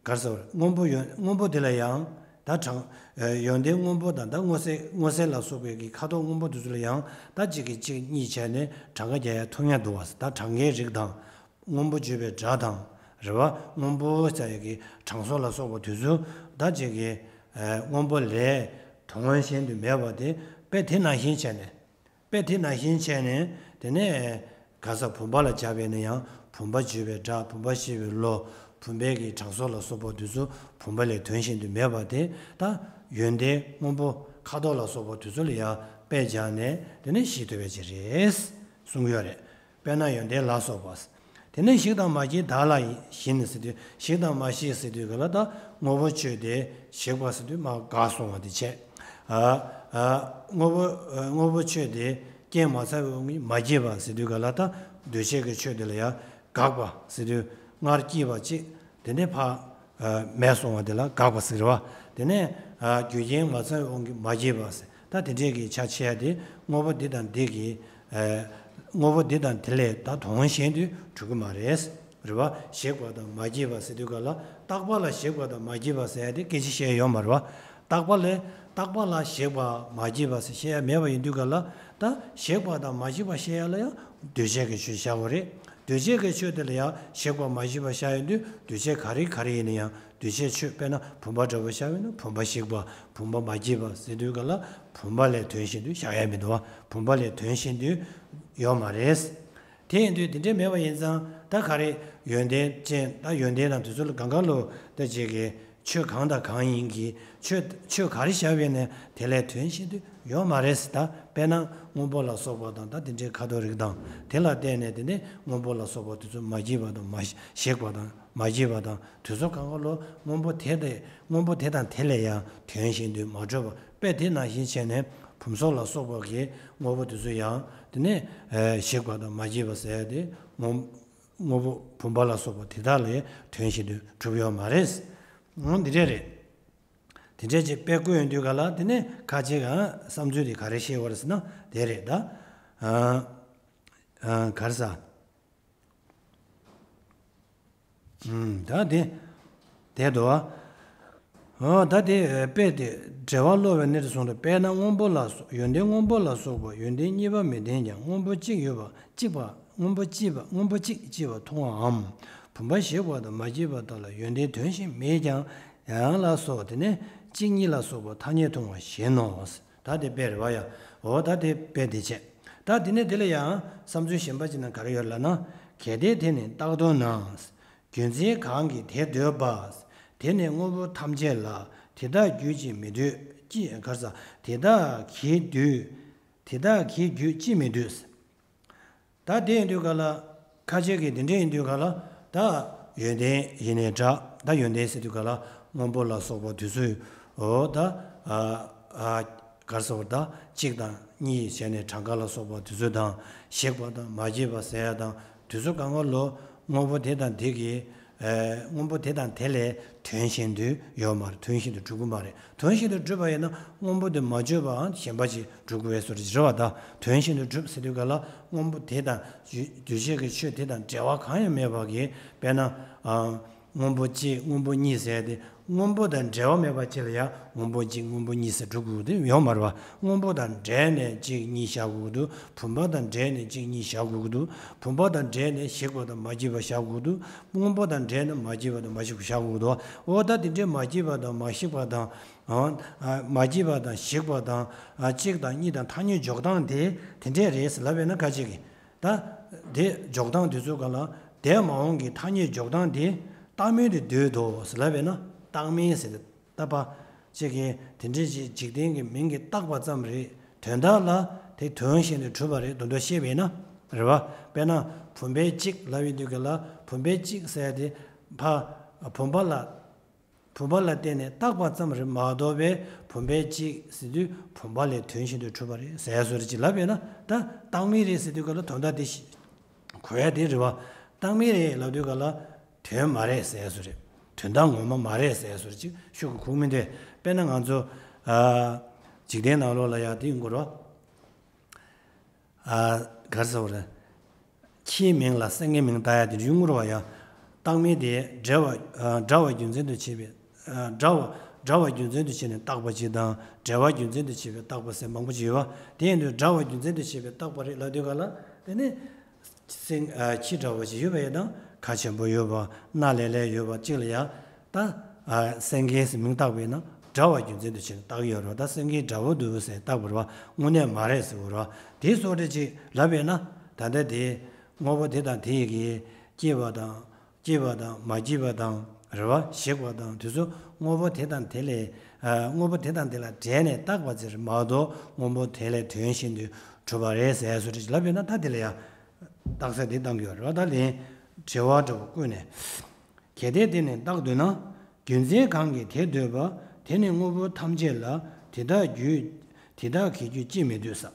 ག་རེ་ཟེར། སྔོན་པོ་ཡོན། སྔོན་པོ་དེ་ལ་ཡང་ད་གྲངས། ཨ། ཡོན་ཏན་སྔོན་པོ་དང་ད་སྔོ་སེར། སྔོ་སེར་ལ་སོགས་པའི་གི་ཁ་དོག་སྔོན་པོ་དེ་ཚོ་ལ་ཡང་ད་གཅིག་གིས་གཅིག་གཉིས་བྱས་ནས་གྲངས་ཀ་རྒྱག་ཡ་ཐུབ་ཡ་འདུག་བ། ད་གྲངས་ཀའི་རིགས་དང་། སྔོན་པོ་བརྗོད་པའི་སྒྲ་དང་། རེད་བ། སྔོན་པོ་ཟེར་ཡ་གི་གྲངས་སོགས་ལ་སོགས་པ་དེ་ཚོ་ད་གཅིག་གིས། ཨ། སྔོན་པོ་ལས་དོན་གཞན་དུ་མེད་པ་དེ། དཔེ་དེ་ནང་བཞིན་བྱས་ནས། དཔེ་དེ་ནང་བཞིན་བྱས་ནས། དེ་ནས་ག་ས་བུམ་པ་ལ་སྦྱར་བས་ན་ཡང་བུམ་པ་བརྗོད་པའི་སྒྲ། བུམ་པ་ཤེས་པའི་བློ། བུམ་པའི་གི་གྲངས་སོགས་ལ་སོགས་པ་དེ་ཚོ་བུམ་པ་ལས་དོན་གཞན་དུ་མེད་པ་དེ། ད་ཡོན་ཏན་སྔོན་པོ་ཁ་དོག་ལ་སོགས་པ་དེ་ཚོ་ལ་ཡང་དཔེ་སྦྱར་ནས་དེ་ནས་ཤེས་ཐུབ་པ་ཅིག་རེད་གསུང་གི་ཡོད་རེད། དཔེར་ན་ཡོན་ཏན་ལ་སོགས་པ། དེ་ནས་ཞིག་དང་མ་ཞིག་དག་ལ་བཞིན་ཟེར་དུས། ཞིག་དང་མ་ཞིག་ཟེར་དུས་ག་ལ་ད་དངོས་པོ་ཆོས་དེ་ཞིག་པ་ཟེར་དུས་མར་འགག་སོང་བ་དེ་བྱས། ཨ། ཨ། དངོས་པོ། ཨ། དངོས་པོ་ཆོས་དེ་རྐྱེན་མ་ཚང་བའི་དབང་གིས་མ་སྐྱེས་པ་ཟེར་དུས་ག་ལ་ད་འདུས་བྱས་ཀྱི་ཆོས་དེ་ལ་ཡང་འགག་པ་ཟེར་དུས་སྔར་སྐྱེས་པ་གཅིག་དེ་ནས་ཕར། ཨ། མེད་སོང་བ་དེ་ལ་འགག་པ་ཟེར་བ། དེ་ནས། ཨ། རྒྱུ་རྐྱེན་མ་ཚང་བའི་དབང་གིས་མ་སྐྱེས་པ་ཟེར། ད་དེ་འདྲས་ཀྱི་ཆ་ཕྱེ་ཡ་དེ་དངོས་པོ་འདི་དང་འདི་གི། ཨ། དངོས་པོ་འདི་དང་དེ་ལས་ད་དོན་གཞན་དུ་གྲུབ་ཀྱི་མ་རེད། རེད་བ། ཞིག་པ་དང་མ་སྐྱེས་པ་ཟེར་དུས་ག་ལ་རྟག་པ་ལ་ཞིག་པ་དང་མ་སྐྱེས་པ་ཟེར་ཡ་དེ་སྐད་ཆ་བཤད་ཡ་ཡོད་མ་རེད་བ། རྟག་པ་ལ། རྟག་པ་ལ་ཞིག་པ་མ་སྐྱེས་པ་ཟེར་བཤད་ཡ་མེད་པ་ཡིན་དུས་ག་ལ། ད་ཞིག་པ་དང་མ་ཞིག་པ་བཤད་ཡ་ལ་ཡང་འདུས་བྱས་ཀྱི་ཆོས་བཞག་དགོས་རེད། འདུས་བྱས་ཀྱི་ཆོས་དེ་ལ་ཡང་ཞིག་པ་མ་ཞིག་པ་བཞག་ཡོང་དུས་འདུས་བྱས་ག་རེ་ག་རེ་ཡིན་ན་ཡང་འདུས་བྱས་ཆོས། དཔེར་ན་བུམ་པ་འདྲ་པོ་བཞག་ཡོད་ན་བུམ་པ་ཞིག་པ་བུམ་པ་མ་སྐྱེས་པ་ཟེར་དུས་ག་ལ་བུམ་པ་ལས་དོན་གཞན་དུ་བཞག་ཡ་མི་འདུག་བ། བུམ་པ་ལས་དོན་གཞན་དུ་ཡོད་མ་རེད། དེ་ཡིན་དུས་དེ་འདྲས་མེད་པ་ཡིན་ཙང་ད་ག་རེ་ཡོན་ཏན་ཅན། ད་ཡོན་ཏན་དང་དེ་ཚོ་ལ་གང་ག་ལོ་ད་ཅིག་གི་ ཆོས་གང་དང་གང་ཡིན་གྱི་ཆོས་ཆོས་ག་རེ་བཞག་པས་ནས་དེ་ལས་དོན་ཤེས་དུས་ཡོད་མ་རེད་ཟེར། ད་དཔེར་ན་སྔོན་པོ་ལ་སོགས་པ་དང་ད་དེ་འདྲའི་ཁ་དོག་རིགས་དང་དེ་ལ་བརྟེན་ནས་དེ་ནས་སྔོན་པོ་ལ་སོགས་པ་དེ་ཚོ་མ་སྐྱེས་པ་དང་མ་ཞིག་པ་དང་མ་སྐྱེས་པ་དང་དུས་ཚོད་གང་ག་ལོ་སྔོན་པོ་དེ་དེ་སྔོན་པོ་དེ་དང་དེ་ལས་ཡང་དོན་ཤེས་དུས་མ་གྲུབ་པ་དཔེ་དེ་ནང་བཞིན་བྱས་ནས་བུམ་སོགས་ལ་སོགས་པ་གི་སྔོན་པོ་དེ་ཚོ་ཡང་དེ་ནས་ཞིག་པ་དང་མ་སྐྱེས་པ་ཟེར་ཡ་དེ་སྔོན་སྔོན་པོ་བུམ་པ་ལ་སོགས་པ་དེ་དག་ལས་དོན་ཤེས་དུས་གྲུབ་ཡོད་མ་རེད། འོ་འདི་འདྲས་རེད། དེ་འདྲས་ཅིག་དཔེ་བཀོད་ཡོང་དུས་ག་ལ་དེ་ནས་ཁ་ཅིག་ག་བསམ་ཚུལ་དེ་ག་རེ་བཤད་ཡོད་རེད་ཟེར་ན་དེ་རེད་ད། ཨ་ཨ་ག་རེ་ཟ། ཨུམ་ད་དེ་དེ་འདུག་ཨ། འོ་ད་དེ་དཔེ་དེ་འགྲེལ་པ་སློབ་པའི་གནས་སུ་གསུངས་ཏེ། དཔེར་ན་སྔོན་པོ་ལ་སོགས་ཡོན་ཏན་སྔོན་པོ་ལ་སོགས་པ་ཡོན་ཏན་གཉིས་པ་མི་ལྡན་ཀྱང་སྔོན་པོ་གཅིག་ཡོད་པ་གཅིག་པ་སྔོན་པོ་གཅིག་པ་སྔོན་པོ་གཅིག་སྐྱེས་པ་མཐོང་བའམ། བུམ་པ་ཞིག་པ་དང་མ་སྐྱེས་པ་དག་ལ་ཡོན་ཏན་དོན་གཞན་མེད་ཀྱང་ཡང་ལ་སོགས་དེ་ནས་གཅིག་གཉིས་ལ་སོགས་པ་ཐ་སྙད་མཐོང་བ་བཞིན་ནོ། ད་དེ་དཔེ་རེད་བ་ཡ། འོ་ད་དེ་དཔེ་དེ་བྱས། ད་དེ་ནས་དེ་ལ་ཡང་བསམ་ཚུལ་གཞན་པ་ཅིག་ན་ག་རེ་ཡོད་ལབ་ན། གལ་ཏེ་དེ་ནི་རྟགས་དོན་ན། རྒྱུ་མཚན་གང་གིས་དེ་འདོད་པ། དེ་ནི་དངོས་པོ་ཐམས་ཅད་ལ་དེ་དག་རྒྱུད་ཀྱིས་མི་འདོད་ཀྱི་གར་ས་དེ་དག་གིས་འདོད། དེ་དག་གིས་རྒྱུད་ཀྱིས་མི་འདོད། ད་དེ་ཡིན་དུས་ག་ལ་ཁ་ཆེ་གི་དེ་འདྲ་ཡིན་དུས་ག་ལ་ད་ཡོན་ཏན་ཡིན་ནའི་འདྲ། ད་ཡོན་ཏན་ཟེར་དུས་ག་ལ་སྔོན་པོ་ལ་སོགས་པ་དུས་ཚོད་འོ་ད་ཨ་ཨ་གར་སོགས་ད་གཅིག་དང་གཉིས་བྱས་ནས་གྲངས་ཀ་ལ་སོགས་པ་དུས་ཚོད་དང་ཞིག་པ་དང་མ་སྐྱེས་པ་ཟེར་ཡ་དང་དུས་ཚོད་གང་ག་ལོ་སྔོན་པོ་དེ་དང་དེ་གི་ཨེ་སྔོན་པོ་དེ་དང་དེ་ལས་དོན་གཞན་དུ་ཡོད་མ་རེད། དོན་གཞན་དུ་གྲུབ་ཀྱི་མ་རེད། དོན་གཞན་དུ་གྲུབ་པ་ཡིན་ན་སྔོན་པོ་དེ་མ་བརྗོད་པའང་གཞན་པ་ཅིག་གྲུབ་ཀྱི་བས་སོ་རེད་བ། ད་དོན་གཞན་དུ་གྲུབ་ཟེར་དུས་ག་ལ་སྔོན་པོ་དེ་དང་འདུས་བྱས་ཀྱི་ཆོས་དེ་དང་འབྲེལ་བ་གང་ཡང་མེད་པ་གི་དཔེར་ན་ཨ་སྔོན་པོ་གཅིག་སྔོན་པོ་གཉིས་ཟེར་ཏེ་སྔོན་པོ་དང་འབྲེལ་བ་མེད་པ་ཅིག་ལ་ཡང་སྔོན་པོ་གཅིག་སྔོན་པོ་གཉིས་ཟེར་གྲུབ་དགོས་ཀྱི་ཡོད་མ་རེད་བ། སྔོན་པོ་དང་འབྲེལ་ནས་གཅིག་གཉིས་བཞག་དགོས་ཀྱི་འདུག་བུམ་པ་དང་འབྲེལ་ནས་གཅིག་གཉིས་བཞག་དགོས་ཀྱི་འདུག་བུམ་པ་དང་འབྲེལ་ནས་ཞིག་པ་དང་མ་སྐྱེས་པ་བཞག་དགོས་འདུག་སྔོན་པོ་དང་འབྲེལ་ནས་མ་སྐྱེས་པ་དང་མ་ཞིག་པ་བཞག་དགོས་འདུག་འོ་ད་དེ་འདྲའི་མ་སྐྱེས་པ་དང་མ་ཞིག་པ་དང་། ཨ་མ་སྐྱེས་པ་དང་ཞིག་པ་དང་ཨ་གཅིག་དང་གཉིས་དང་ཐ་སྙད་འཇོག་སྟངས་དེ་དེ་འདྲས་རེད་ཟེར་ལབ་པས་ན་ཁ་ཅིག་གིས་ད་དེ་འཇོག་སྟངས་དེ་ཚོ་ག་ལ་འདས་མ་འོངས་ཀྱི་ཐ་སྙད་འཇོག་སྟངས་དེ་རྟག་མིན་དུ་འདོད་དོ་ཟེར་ལབ་པས་ན་རྟག་མིན་ཟེར་ཏེ། ད་པ་ཅིག་གིས་དེ་འདྲའི་ཅིག་འཇིག་རྟེན་གྱི་མིང་གིས་བཏགས་པ་ཙམ་རེད། དོན་དག་ལ་དེ་དོན་གཞན་དུ་གྲུབ་པ་རེད་དོན་དུ་བཤད་པས་ན་རེད་བ། དཔེར་ན་བུམ་པའི་གཅིག་ལབ་ཡོང་དུས་ག་ལ་བུམ་པའི་གཅིག་ཟེར་དེ་ཕ་བུམ་པ་ལ་བུམ་པ་ལ་བརྟེན་ནས་བཏགས་པ་ཙམ་རེད་མ་གཏོགས་པའི་བུམ་པའི་གཅིག་ཟེར་དུས་བུམ་པ་ལས་དོན་གཞན་དུ་གྲུབ་པ་རེད་ཟེར་བཟོ་རེད་ཅིག་ལབ་ཡོད་ན་ད་རྟག་མིན་རེད་ཟེར་དུས་ག་ལ་དོན་དག་དེ་གོ་ཡ་དེ་རེད་བ། རྟག་མིན་རེད་ལབ་དུས་ག་ལ། དོན་མ་རེད་ཟེར་བཟོ་རེད། དོན་དག་ངོ་མ་མ་རེད་ཟེར་བཟོ་རེད་ཅིག་ཤོད་གི་གུག་མི་འདུག་དཔེར་ན་ང་ཚོ་ཨ་འཇིག་རྟེན་ནང་ལོགས་ལ་ཡ་དེ་ཡོང་གི་རེད་བ། ཨ་ག་རེ་ཟེར་བ་རེད། ཁྱིའི་མིང་ལ་སེང་གེའི་མིང་བཏགས་ཡ་དེ་ཡོང་གི་རེད་བ་ཡ། རྟག་མིན་དེ་འབྲེལ་བ་ཨ་འདྲ་བ་རྒྱུ་མཚན་དུ་བྱས་པའི་ཨ་འདྲ་བ་འདྲ་བ་རྒྱུ་མཚན་དུ་བྱས་ནས་བཏགས་པ་ཅིག་དང་འབྲེལ་བ་རྒྱུ་མཚན་དུ་བྱས་པའི་བཏགས་པ་ཟེར་མང་པོ་ཅིག་ཡོད་བ། དེ་ཡིན་དུས་འདྲ་བ་རྒྱུ་མཚན་དུ་བྱས་པའི་བཏགས་པ་རེད་ལབ་དུས་ག་ལ་དེ་ནི། སེང་ཨ་ཁྱི་འདྲ་བོ་ཅིག་ཡོད་པ་ཡིན་ན་ཁ་ཆེན་པོ་ཡོད་པ་སྣ་ལེ་ལེ་ཡོད་པ་གཅིག་ལ་ཡ། ད་ཨ་སེང་གེ་ཟེར་མིང་བཏགས་པ་ཡིན་ན་འདྲ་བ་རྒྱུ་མཚན་དུ་བྱས་ནས་བཏགས་ཡོད་རེད་བ། ད་སེང་གེ་འདྲ་བོ་འདུག་ཟེར་བཏགས་པ་རེད་བ། དངོས་གནས་མ་རེད་ཟེར་བ་རེད་བ། དེ་སོགས་རེ་ཅིག་ལབ་པས་ན་ད་ལྟ་དེ་དངོས་པོ་དེ་དང་དེ་ཡི་གེ་སྐྱེས་པ་དང་། སྐྱེས་པ་དང་མ་སྐྱེས་པ་དང་རེད་བ། ཞིག་པ་དང་དེ་ཚོ་དངོས་པོ་དེ་དང་དེ་ལས་ཨ་དངོས་པོ་དེ་དང་དེ་ལ་འབྲེལ་ནས་བཏགས་པ་ཟེར་མ་གཏོགས་སྔོན་པོ་དེ་ལས་དོན་གཞན་དུ་གྲུབ་པ་རེད་ཟེར་བཟོ་འདྲ་ཞིག་ལབ་ཡོད་ན་ད་དེ་ལ་ཡང་རྟགས་གསལ་དེ་བཏང་གི་ཡོད་རེད་བ། ད་ལན་དྲི་བ་འདྲ་བོ་བཀོད་ནས། གལ་ཏེ་དེ་ནི་རྟགས་འདོད་ན། རྒྱུ་མཚན་གང་གིས་དེ་འདོད་པ། དེ་ནི་དངོས་པོ་ཐམས་ཅད་ལ་དེ་དག་རྒྱུད་དེ་དག་གི་རྒྱུད་ཅིས་མི་འདོད་ས།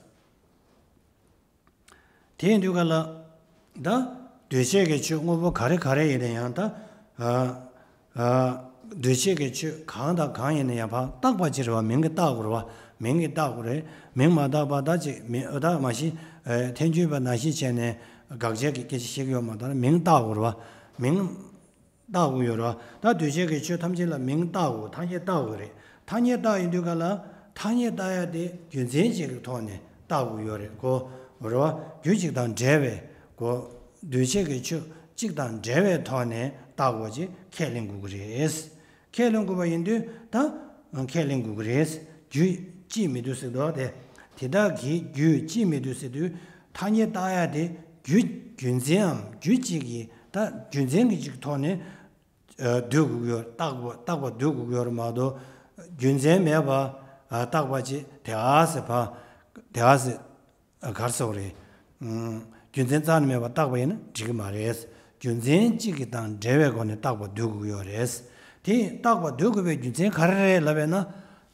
དེ་ཡིན་དུས་ག་ལ། ད། འདུས་བྱས་ཀྱི་ཆོས་དངོས་པོ་ག་རེ་ག་རེ་ཡིན་ན་ཡང་ད། ཨ། ཨ། འདུས་བྱས་ཀྱི་ཆོས་གང་དང་གང་ཡིན་ན་ཡང་ཕར་བཏགས་པ་ཅིག་རེད་བ། མིང་གིས་བཏགས་དགོས་རེད་བ། མིང་གིས་བཏགས་དགོས་རེད། མིང་མ་བཏགས་པ་ད་ཅིག་མི་ཨ་ད་མ་གཞི། ཨ། ཐལ་འགྱུར་བ་ནང་བཞིན་བྱས་ནས་དགག་བྱ་གི་སྐད་ཆ་བཤད་ཀྱི་ཡོད་མ་རེད། མིང་བཏགས་དགོས་རེད་བ། མིང་། བཏགས་དགོས་ཡོད་རེད་བ། ད་འདུས་བྱས་ཀྱི་ཆོས་ཐམས་ཅད་ལ་མིང་བཏགས་དགོས། ཐ་སྙད་བཏགས་དགོས་རེད། ཐ་སྙད་བཏགས་ཡོང་དུས་ག་ལ། ཐ་སྙད་བཏགས་ཡ་དེ་རྒྱུ་མཚན་ཅིག་གི་ཐོག་ནས་བཏགས་དགོས་ཡོད་རེད་གོ། རེད་བ། རྒྱུ་ཅིག་དང་འབྲེལ་བའི་གོ། འདུས་བྱས་ཀྱི་ཆོས་གཅིག་དང་འབྲེལ་བའི་ཐོག་ནས་བཏགས་དགོས་ཅེས་ཁས་ལེན་དགོས་ཀྱི་རེད། ཁས་ལེན་དགོས་པ་ཡིན་དུས་ད་ཁས་ལེན་དགོས་ཀྱི་རེད། རྒྱུད་ཅིས་མི་འདོད་ཟེར་འདུག་བ། དེ་དེ་དག་གི་རྒྱུད་ཅིས་མི་འདོད་ཟེར་དུས་ཐ་སྙད་བཏགས་ཡ་དེ་རྒྱུ་རྒྱུ་མཚན་འམ་རྒྱུ་གཅིག་གི་ད་རྒྱུ་མཚན་གྱི་གཅིག་ཐོག་ནས་ ཨ་སྡུད་དགོས་ཀྱི་ཡོད། རྟག་པ་རྟག་པ་སྡུད་དགོས་ཀྱི་ཡོད་རེད་མ་གཏོགས། རྒྱུ་མཚན་མེད་པ་ཨ་རྟག་པ་ཅིག་དེ་ག་ཟེ་བ་དེ་ག་ཟེ་ག་རེ་ཟེར་དགོས་རེད། ཨུམ། རྒྱུ་མཚན་རྩ་ནས་མེད་པ་རྟག་པ་ཡིན་ན་འགྲིག་གི་མ་རེད། རྒྱུ་མཚན་གཅིག་གི་དང་འབྲེལ་བའི་སྒོ་ནས་རྟག་པ་སྡུད་དགོས་ཀྱི་ཡོད་རེད། དེ་རྟག་པ་སྡུད་དགོས་པའི་རྒྱུ་མཚན་ག་རེ་རེད་ལབ་པས་ན།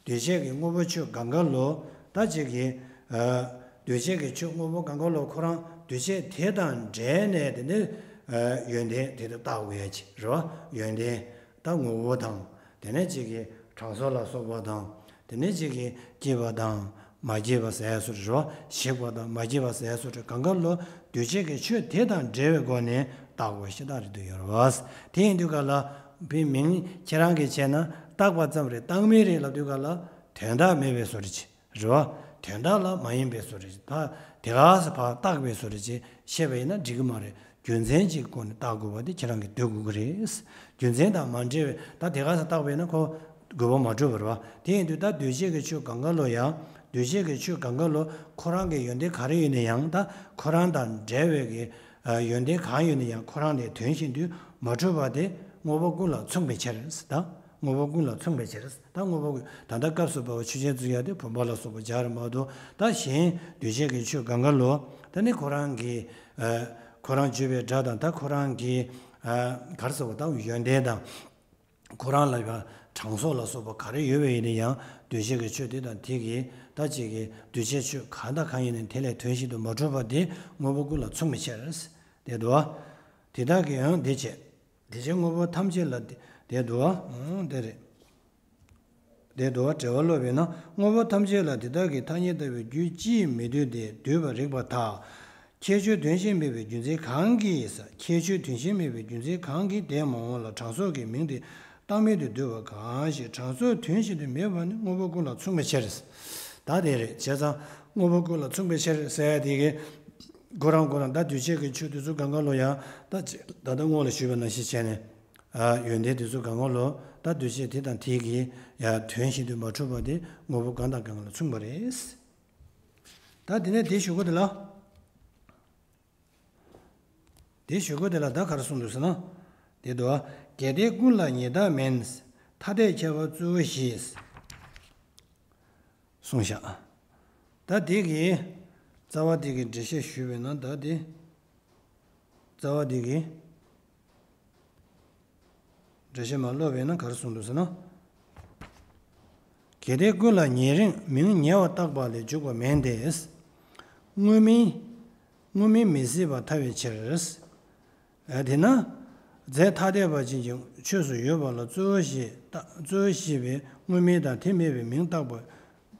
འདུས་བྱས་ཀྱི་དངོས་པོ་ཆོས་གང་ག་ལོ། ད་ཅིག་གི་ཨ་འདུས་བྱས་ཀྱི་ཆོས་དངོས་པོ་གང་ག་ལོ་ཁོ་རང་འདུས་བྱས་དེ་དང་འབྲེལ་ནས་དེ་ནི་ཨ་ཡོན་ཏན་དེ་དང་བཏགས་དགོས་ཡ་ཅིག་རེད་བ། ཡོན་ཏན་ད་ངོ་བོ་དང་། དེ་ནས་ཅིག་གི་གྲངས་སོགས་ལ་སོགས་པ་དང་། དེ་ནས་ཅིག་གི་སྐྱེས་པ་དང་མ་སྐྱེས་པ་ཟེར་ཡ་སོགས་རེད་བ། ཞིག་པ་དང་མ་སྐྱེས་པ་ཟེར་ཡ་སོགས་རེད། གང་ག་ལོ་འདུས་བྱས་ཀྱི་ཆོས་དེ་དང་འབྲེལ་བའི་སྒོ་ནས་བཏགས་དགོས་ཤེས་རྟགས་རེད་འདུག་ཡོད་རེད་བ། དེ་ཡིན་དུས་ག་ལ་བའི་མིང་ཁྱེད་རང་གིས་བྱས་ན་བཏགས་པ་ཙམ་རེད། བཏགས་མིན་རེད་ལབ་དུས་ག་ལ་དོན་དག་མེད་པའི་བཟོ་འདྲ་ཅིག་རེད་བ། དོན་དག་ལ་མ་ཡིན་པའི་བཟོ་འདྲ་ཅིག་ད་དེ་ག་ཟེ་བ་བཏགས་པའི་བཟོ་འདྲ་ཅིག་བཤད་པ་ཡིན་ན་འགྲིག་གི་མ་རེད། རྒྱུ་མཚན་གཅིག་གི་སྒོ་ནས་བཏགས་དགོས་པ་དེ་ཁྱེད་རང་གིས་འདོད་དགོས་ཀྱི་རེད། རྒྱུ་མཚན་དང་མ་འབྲེལ་བའི་ད་དེ་ག་ཟེ་བཏགས་པས་ན་ཁོ་དགོས་པ་མ་གྲུབ་པ་རེད་བ། དེ་ཡིན་དུས་ད་འདུས་བྱས་ཀྱི་ཆོས་གང་ག་ལོ་ཡང་འདུས་བྱས་ཀྱི་ཆོས་གང་ག་ལོ་ཁོ་རང་གི་ཡོན་ཏན་ག་རེ་ཡོད་ན་ཡང་ད་ཁོ་རང་དང་འབྲེལ་བའི་གི་ཨ་ཡོན་ཏན་གང་ཡོད་ན་ཡང་ཁོ་རང་ལས་དོན་བཞིན་དུ་མ་གྲུབ་པ་དེ་དངོས་པོ་ཀུན་ལ་མཚུངས་པའི་ཕྱིར་ཟེར། ད་དངོས་པོ་ཀུན་ལ་མཚུངས་པའི་ཕྱིར་ཟེར། ད་དངོས་པོ་ཀུན་ད་ལྟ་སྐབས་སུ་བབ་པ་ཆོས་ཅན་བརྩི་ཡ་དེ་བུམ་པ་ལ་སོགས་པ་སྦྱར་མ་གཏོགས། ད་གཞན་འདུས་བྱས་ཀྱི་ཆོས་གང་ག་ལོ་ད་ནི་ཁོ་རང་གི་ཨ་ཁོ་རང་བརྗོད་པའི་སྒྲ་དང་། ད་ཁོ་རང་གི་ཨ་ག་རེ་ཟེར་བ་ད་ཡོན་ཏན་དང་། ཁོ་རང་ལ་ཡང་གྲངས་སོགས་ལ་སོགས་པ་ག་རེ་ཡོད་པ་ཡིན་ན་ཡང་འདུས་བྱས་ཀྱི་ཆོས་དེ་དང་དེ་གི་ད་ཅིག་གི་འདུས་བྱས་ཆོས་གང་དང་གང་ཡིན་ནའི་དེ་ལས་དོན་བཞིན་དུ་མ་གྲུབ་པ་དེ་དངོས་པོ་ཀུན་ལ་མཚུངས་པའི་ཕྱིར། དེ་འདུག་བ། དེ་དག་གི་ཡང་དེ་བྱས། དེ་བྱས་དངོས་པོ་ཐམས་ཅད་ལ་དེ་དེ་འདུག་བ། ཨང་དེ་རེད། དེ་འདུག་བ། འགྲེལ་པ་སློབ་པས་ན་དངོས་པོ་ཐམས་ཅད་ལ་དེ་དག་གི་ཐ་སྙད་ལྟ་བུའི་རྒྱུ་ཅིས་མི་འདོད་དེ་འདོད་པར་རིགས་པར་ཐལ། ཁྱད་ཆོས་དོན་གཞན་མེད་པའི་རྒྱུ་མཚན་གང་གིས། ཁྱད་ཆོས་དོན་གཞན་མེད་པའི་རྒྱུ་མཚན་གང་གིས་འདས་མ་འོངས་ལ་གྲངས་སོགས་ཀྱི་མིང་དེ་བཏགས་མིན་དུ་འདོད་པ་གང་ཞིག་གྲངས་སོགས་དོན་བཞིན་དུ་མེད་པ་ནི་དངོས་པོ་ཀུན་ལ་མཚུངས་པའི་ཕྱིར། ད་དེ་རེད། བྱས་ཙང་དངོས་པོ་ཀུན་ལ་མཚུངས་པའི་ཕྱིར་ཟེར་ཡ་དེ་གི་ཁོ་རང་ཁོ་རང་ད་འདུས་བྱས་ཀྱི་ཆོས་དེ་ཚོ་གང་ག་ལོ་ཡང་ད་ཅི་ད་ལྟ་སྔོན་ལ་ཞུས་པ་ནང་བཞིན་བྱས་ནས་ཨ་ཡོན་ཏན་དེ་ཚོ་གང་ག་ལོ་ད་འདུས་བྱས་དེ་དང་དེ་གི་ཡང་དོན་བཞིན་དུ་མ་གྲུབ་པ་དེ་དངོས་པོ་གང་དང་གང་ལ་མཚུངས་པ་རེད། ད་དེ་ནས་དེ་ཞུ་གོ་དེ་ལ། དེ་ཞུ་གོ་དེ་ལ་ད་ག་རེ་གསུངས་འདུག་ཟེར་ན། དེ་དུ་གལ་ཏེ་ཀུན་ལ་ཉིས་རྟགས་མིན། ཐ་དད་ཁྱད་པར་གཙོ་བོ་བཞི། གསུངས་བཞག་ད་དེ་གི་རྩ་བ་དེ་གི་འགྲེལ་བཤད་ཞུས་པས་ན་ད་དེ། རྩ་བ་དེ་གི་འགྲེལ་བཤད་མ་ཀློག་པས་ན་ག་རེ་གསུངས་འདུག་ཟེར་ན། གལ་ཏེ་ཀུན་ལ་ཉེ་རིང་མིང་ཉེ་བར་བཏགས་པ་ལས་འཇུག་པ་མིན་ཏེ། དངོས་མིང་དངོས་མིང་མི་སྲིད་པར་ཐལ་བའི་ཕྱིར། ཨ་དེས་ན། རྫས་ཐ་དད་པ་ཅན་གྱི་ཆོས་སུ་ཡོད་པ་ལ་གཙོ་བོ་ཞེས་བཏགས་གཙོ་བོ་ཞེས་པའི་དངོས་མིང་དང་དེ་མེད་པའི་མིང་བཏགས་པ་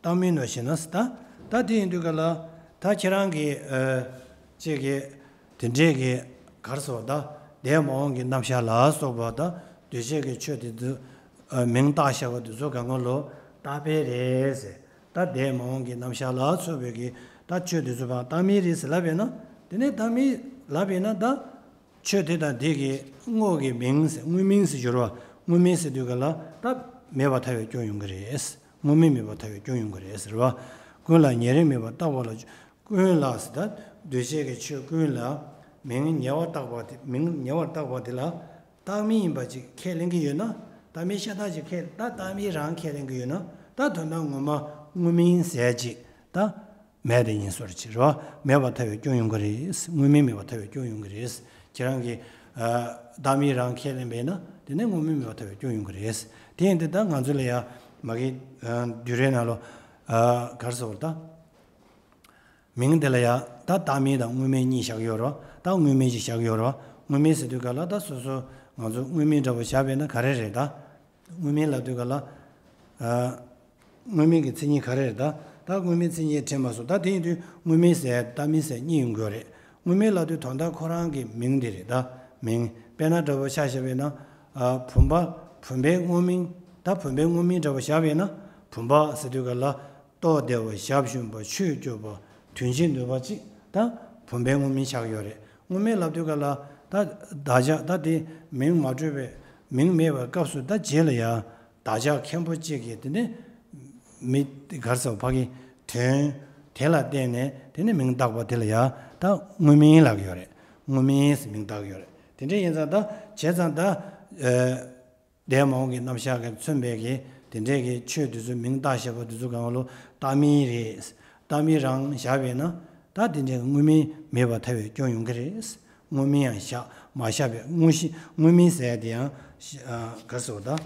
བཏགས་མིན་ནོ་ཞེ་ན། ད་ད་དེ་ཡིན་དུས་ག་ལ་ད་ཁྱེད་རང་གིས་ཨ་ཅིག་གིས་དེ་འདྲས་ཀྱི་གར་སོགས་ད་འདས་མ་འོངས་ཀྱི་རྣམ་གཞག་ལ་སོགས་པ་ད་འདུས་བྱས་ཀྱི་ཆོས་དེ་ཚོ་ཨ་མིང་བཏགས་བཞག་པ་དེ་ཚོ་གང་ག་ལོ་རྟག་པའི་རེད་ཟེར། ད་འདས་མ་འོངས་ཀྱི་རྣམ་གཞག་ལ་སོགས་པའི་གི་ད་ཆོས་དེ་ཚོ་ཕར་བཏགས་མིན་རེད་ཟེར་ལབ་པས་ན། དེ་ནས་བཏགས་མིན་ལབ་པས་ན་ད། ཆོས་དེ་དང་དེ་གི་དངོས་ཀྱི་མིང་ཟེར་དངོས་མིང་ཟེར་སྦྱོར་བ། དངོས་མིང་ཟེར་དུས་ག་ལ་ད་མེད་པར་ཐལ་བའི་སྐྱོན་ཡོང་གི་རེད། དངོས་མིང་མེད་པར་ཐལ་བའི་སྐྱོན་ཡོང་གི་རེད་ཟེར་བ། ཀུན་ལ་ཉེ་རིང་མེད་པར་བཏགས་པ་ལ་ཀུན་ལ་ཟེར་ད་འདུས་བྱས་ཀྱི་ཆོས་ཀུན་ལ་མིང་ཉེ་བར་བཏགས་པ་དེ་མིང་ཉེ་བར་བཏགས་པ་དེ་ལ་བཏགས་མིང་ཡིན་པ་ཅིག་ཁས་ལེན་གྱི་ཡོད་ན། བཏགས་མིང་ཤ་སྟག་ཅིག་ཁས་ད་བཏགས་མིང་རང་ཁས་ལེན་གྱི་ཡོད་ན་ད་དོན་དག་ངོ་མ་དངོས་མིང་ཟེར་ཅིག་ད། མེད་དེ་ཡིན་སོར་ཅི་རོ། མེད་པར་ཐལ་བའི་སྐྱོན་ཡོང་གི་རེད། དངོས་མིང་མེད་པར་ཐལ་བའི་སྐྱོན་ཡོང་གི་རེད། ཁྱེད་རང་གིས་ཨ་བདག་མེད་རང་ཁས་ལེན་པས་ན་དེ་ནས་དངོས་མིང་མེད་པར་ཐལ་བའི་སྐྱོན་ཡོང་གི་རེད། དེ་ཡིན་དུས་ད་ང་ཚོ་ལ་ཡ་མ་གི་ཨ་དུས་རེ་ནང་ལོ་ཨ་གར་སོར་ད། མིང་དེ་ལ་ཡ་ད་བདག་མེད་དང་དངོས་མེད་གཉིས་བཞག་ཡོད་རོ། ད་དངོས་མིང་ཞིག་བཞག་ཡོད་རོ། དངོས་མིང་ཟེར་དུས་ག་ལ་ད་སོ་སོ་ང་ཚོ་དངོས་མིང་འདྲ་པོ་བཞག་པས་ན་ག་རེ་རེད་ད། དངོས་མིང་ལབ་དུས་ག་ལ། ཨ། དངོས་མིང་གི་མཚན་ཉིད་ག་རེ་རེད་ད། ད་དངོས་མིང་མཚན་ཉིད་དྲན་མ་སོང་། ད་དེ་ཡིན་དུས་དངོས་མིང་ཟེར་བདག་མེད་ཟེར་གཉིས་ཡོང་གི་ཡོད་རེད། དངོས་མིང་ལབ་དུས་དོན་དག་ཁོ་རང་གི་མིང་དེ་རེད་ད། མིང་དཔེར་ན་འདྲ་པོ་ཆ་བཞག་པས་ན། ཨ་བུམ་པ་བུམ་པའི་དངོས་མིང་ད་བུམ་པའི་དངོས་མིང་འདྲ་པོ་བཞག་པས་ན་བུམ་པ་ཟེར་དུས་ག་ལ། རྟོགས་བདེ་བ་ཞབས་ཞུམ་པ་ཆོས་སྐྱོབ་པ་དོན་བྱེད་ནུས་པ་ཅིག་ད་བུམ་པའི་དངོས་མིང་ཆགས་ཡོད་རེད། དངོས་མིང་ལབ་དུས་ག་ལ་ད་བདག་ཅག་ད་དེ་མིང་མ་གྲུབ་པའི་མིང་མེད་པའི་སྐབས་སུ་ད་རྗེས་ལ་ཡ་བདག་ཅག་མཁན་པོ་གཅིག་གིས་དེ་ནས་མི་གར་ཟེར་བ་ཕ་གི་དོན་དེ་ལ་བརྟེན་ནས་དེ་ནས་མིང་བཏགས་པ་དེ་ལ་ཡ་ད་དངོས་མིང་ལབ་ཀྱི་ཡོད་རེད། དངོས་མིང་ཟེར་མིང་བཏགས་ཀྱི་ཡོད་རེད། དེ་འདྲ་ཡིན་ཙང་ད་བྱས་ཙང་ད་ཨ། འདས་མ་འོངས་ཀྱི་རྣམ་གཞག་གིས་མཚོན་པའི་གི་དེ་འདྲའི་གི་ཆོས་དེ་ཚོ་མིང་བཏགས་བཞག་པ་དེ་ཚོ་གང་ལོ་བཏགས་མིང་རེད། བཏགས་མིང་རང་བཞག་པས་ན་ད་དེ་འདྲའི་དངོས་མིང་མེད་པར་ཐལ་བའི་སྐྱོན་ཡོང་གི་རེད། དངོས་མིང་ཡང་བཞག་མ་བཞག་པའི་དངོས་གཞི་དངོས་མིང་ཟེར་ཡ་དེ་ཡང་ཨ་ག་རེ་ཟེར་བ་ད།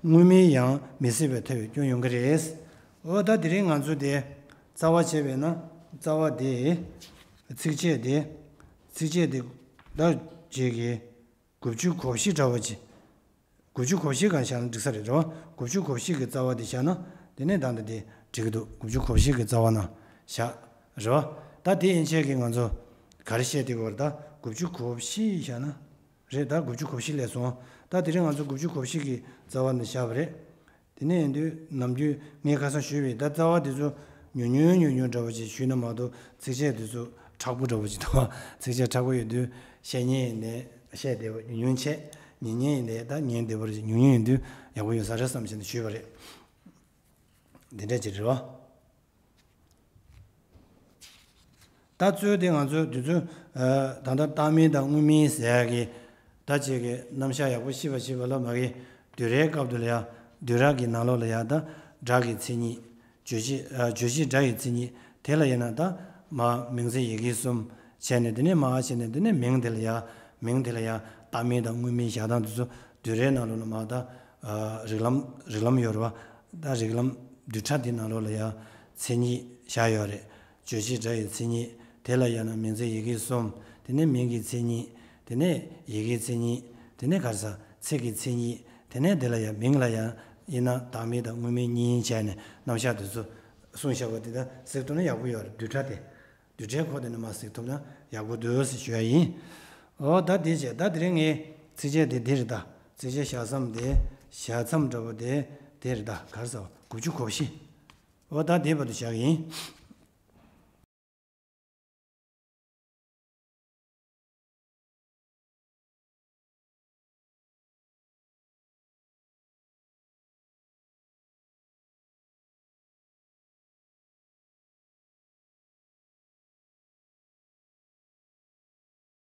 དངོས་མིང་ཡང་མི་སྲིད་པའི་ཐལ་བའི་སྐྱོན་ཡོང་གི་རེད། འོ་ད་དེ་རིང་ང་ཚོ་དེ་རྩ་བ་བྱས་པས་ན་རྩ་བ་དེ་ཚིགས་བཅད་དེ་ཚིགས་བཅད་དེ་ད་བྱེད་ཀྱི། དགུ་བཅུ་གོ་བཞི་འདྲ་བོ་ཅིག་དགུ་བཅུ་གོ་བཞི་གང་བཞག་ན་འགྲིག་ས་རེད་རོ། དགུ་བཅུ་གོ་བཞི་གི་རྩ་བ་དེ་བཞག་ན་དེ་ནས་ད་ལྟ་དེ་འགྲིག་གི་འདུག་དགུ་བཅུ་གོ་བཞི་གི་རྩ་བ་ན་བཞག་རོ། ད་དེ་ཡན་ཆད་ཀྱི་ང་ཚོ་ག་རེ་བཤད་དེ་གོ་ར་ད་དགུ་བཅུ་གོ་བཞི་བཞག་ན་རེད། ད་དགུ་བཅུ་གོ་བཞི་ལས་སོང་། ད་དེ་རིང་ང་ཚོ་དགུ་བཅུ་གོ་བཞི་གི་རྩ་བ་ན་བཞག་པ་རེད། དེ་ནས་ཡིན་དུས་ནམ་རྒྱུན་ངས་ཁ་སང་ཞུས་པའི་ད་རྩ་བ་དེ་ཚོ་ཉུང་ཉུང་ཉུང་ཉུང་འདྲ་བོ་ཅིག་ཞུས་ན་མ་གཏོགས་ཚིགས་བཅད་དེ་ཚོ་མཁྲེགས་པོ་འདྲ་བོ་ཅིག་འདུག་ཚིགས་བཅད་མཁྲེགས་པོ་ཡོད་དུས་བཤད་ཉན་ཡིན་ནའི་བཤད་བདེ་བོ་ཉུང་ཉུང་བྱས། ཉན་ཉན་ཡིན་ནའི་ད་ཉན་བདེ་བོ་རེད། ཉུང་ཉུང་ཡིན་དུས་ཡག་པོ་ཡོད་ས་རེད་བསམ་བྱས་ནས་ཞུས་པ་རེད། འདི་འདྲ་ཅིག་རེད་བ། ད་གཙོས་དེ་ང་ཚོས་དུས་ཚོད་ད་ལྟ་བཏགས་མིང་དང་དངོས་མིང་ཟེར་ཡག་གི་ད་ཅིག་གི་རྣམ་གཞག་ཡག་པོ་ཤེས་པ་ཤེས་པ་ལ་མ་གི་བསྡུས་རའི་སྐབས་དུ་ལ་ཡ་བསྡུས་ར་གི་ནང་ལོགས་ལ་ཡ་ད་སྒྲ་གི་མཚན་ཉིད་བརྗོད་བྱའི་བརྗོད་བྱའི་སྒྲ་ཡི་མཚན་ཉིད་དེ་ལ་ཡིན་ན་ད་མ་མིང་ཚིག་ཡི་གེ་གསུམ་བྱས་ནས་དེ་ནས་མ་བྱས་ནས་དེ་ནས་མིང་དེ་ལ་ཡ་མིང་དེ་ལ་ཡ་བཏགས་མིང་དང་དངོས་མིང་བཞག་སྟངས་དེ་ཚོ་བསྡུས་རའི་ནང་ལོགས་ལ་མ་ད་རིགས་ལམ་རིགས་ལམ་ཡོད་རེད་བ། ད་རིགས་ལམ་བསྡུས་གྲྭ་དེ་ནང་ལོགས་ལ་ཡ་མཚན་ཉིད་བཞག་ཡོད་རེད། རྗོད་བྱེད་སྒྲ་ཡི་མཚན་ཉིད་དེ་ལ་ཡང་ན་མིང་ཚིག་ཡི་གེ་གསུམ། དེ་ནས་མིང་གི་མཚན་ཉིད། དེ་ནས་ཡི་གེའི་མཚན་ཉིད། དེ་ནས་ག་རེ་ཟ་ཚིག་གི་མཚན་ཉིད། དེ་ནས་དེ་ལ་ཡང་མིང་ལ་ཡང་ཡིན་ན་བདག་མིང་དང་དངོས་མིང་གཉིས་བྱས་ནས་རྣམ་གཞག་དེ་ཚོ་གསུངས་བཞག་པ་དེ་ད་གཟིགས་ཐུབ་ན་ཡག་པོ་ཡོད་རེད། བསྡུས་གྲྭ་དེ་བསྡུས་གྲྭའི་ཁོག་དེ་ནས་མར་གཟིགས་ཐུབ་ན་ཡག་པོ་འདུག་ཟེར་ཞུ་ཡ་ཡིན། འོ་ད་དེ་བྱས་ད་དེ་རིང་ངས་ཚིགས་བཅད་དེ་འདི་རེད་ད། ཚིགས་བཅད་བཞག་མཚམས་དེ་བཞག་མཚམས་འདྲ་པོ་དེ་དེ་རེད་ད། ག་རེ་ཟ་བ་དགུ་བཅུ་གོ་བཞི། འོ་ད་དེ་བར་དུ་བཞག་ཡིན།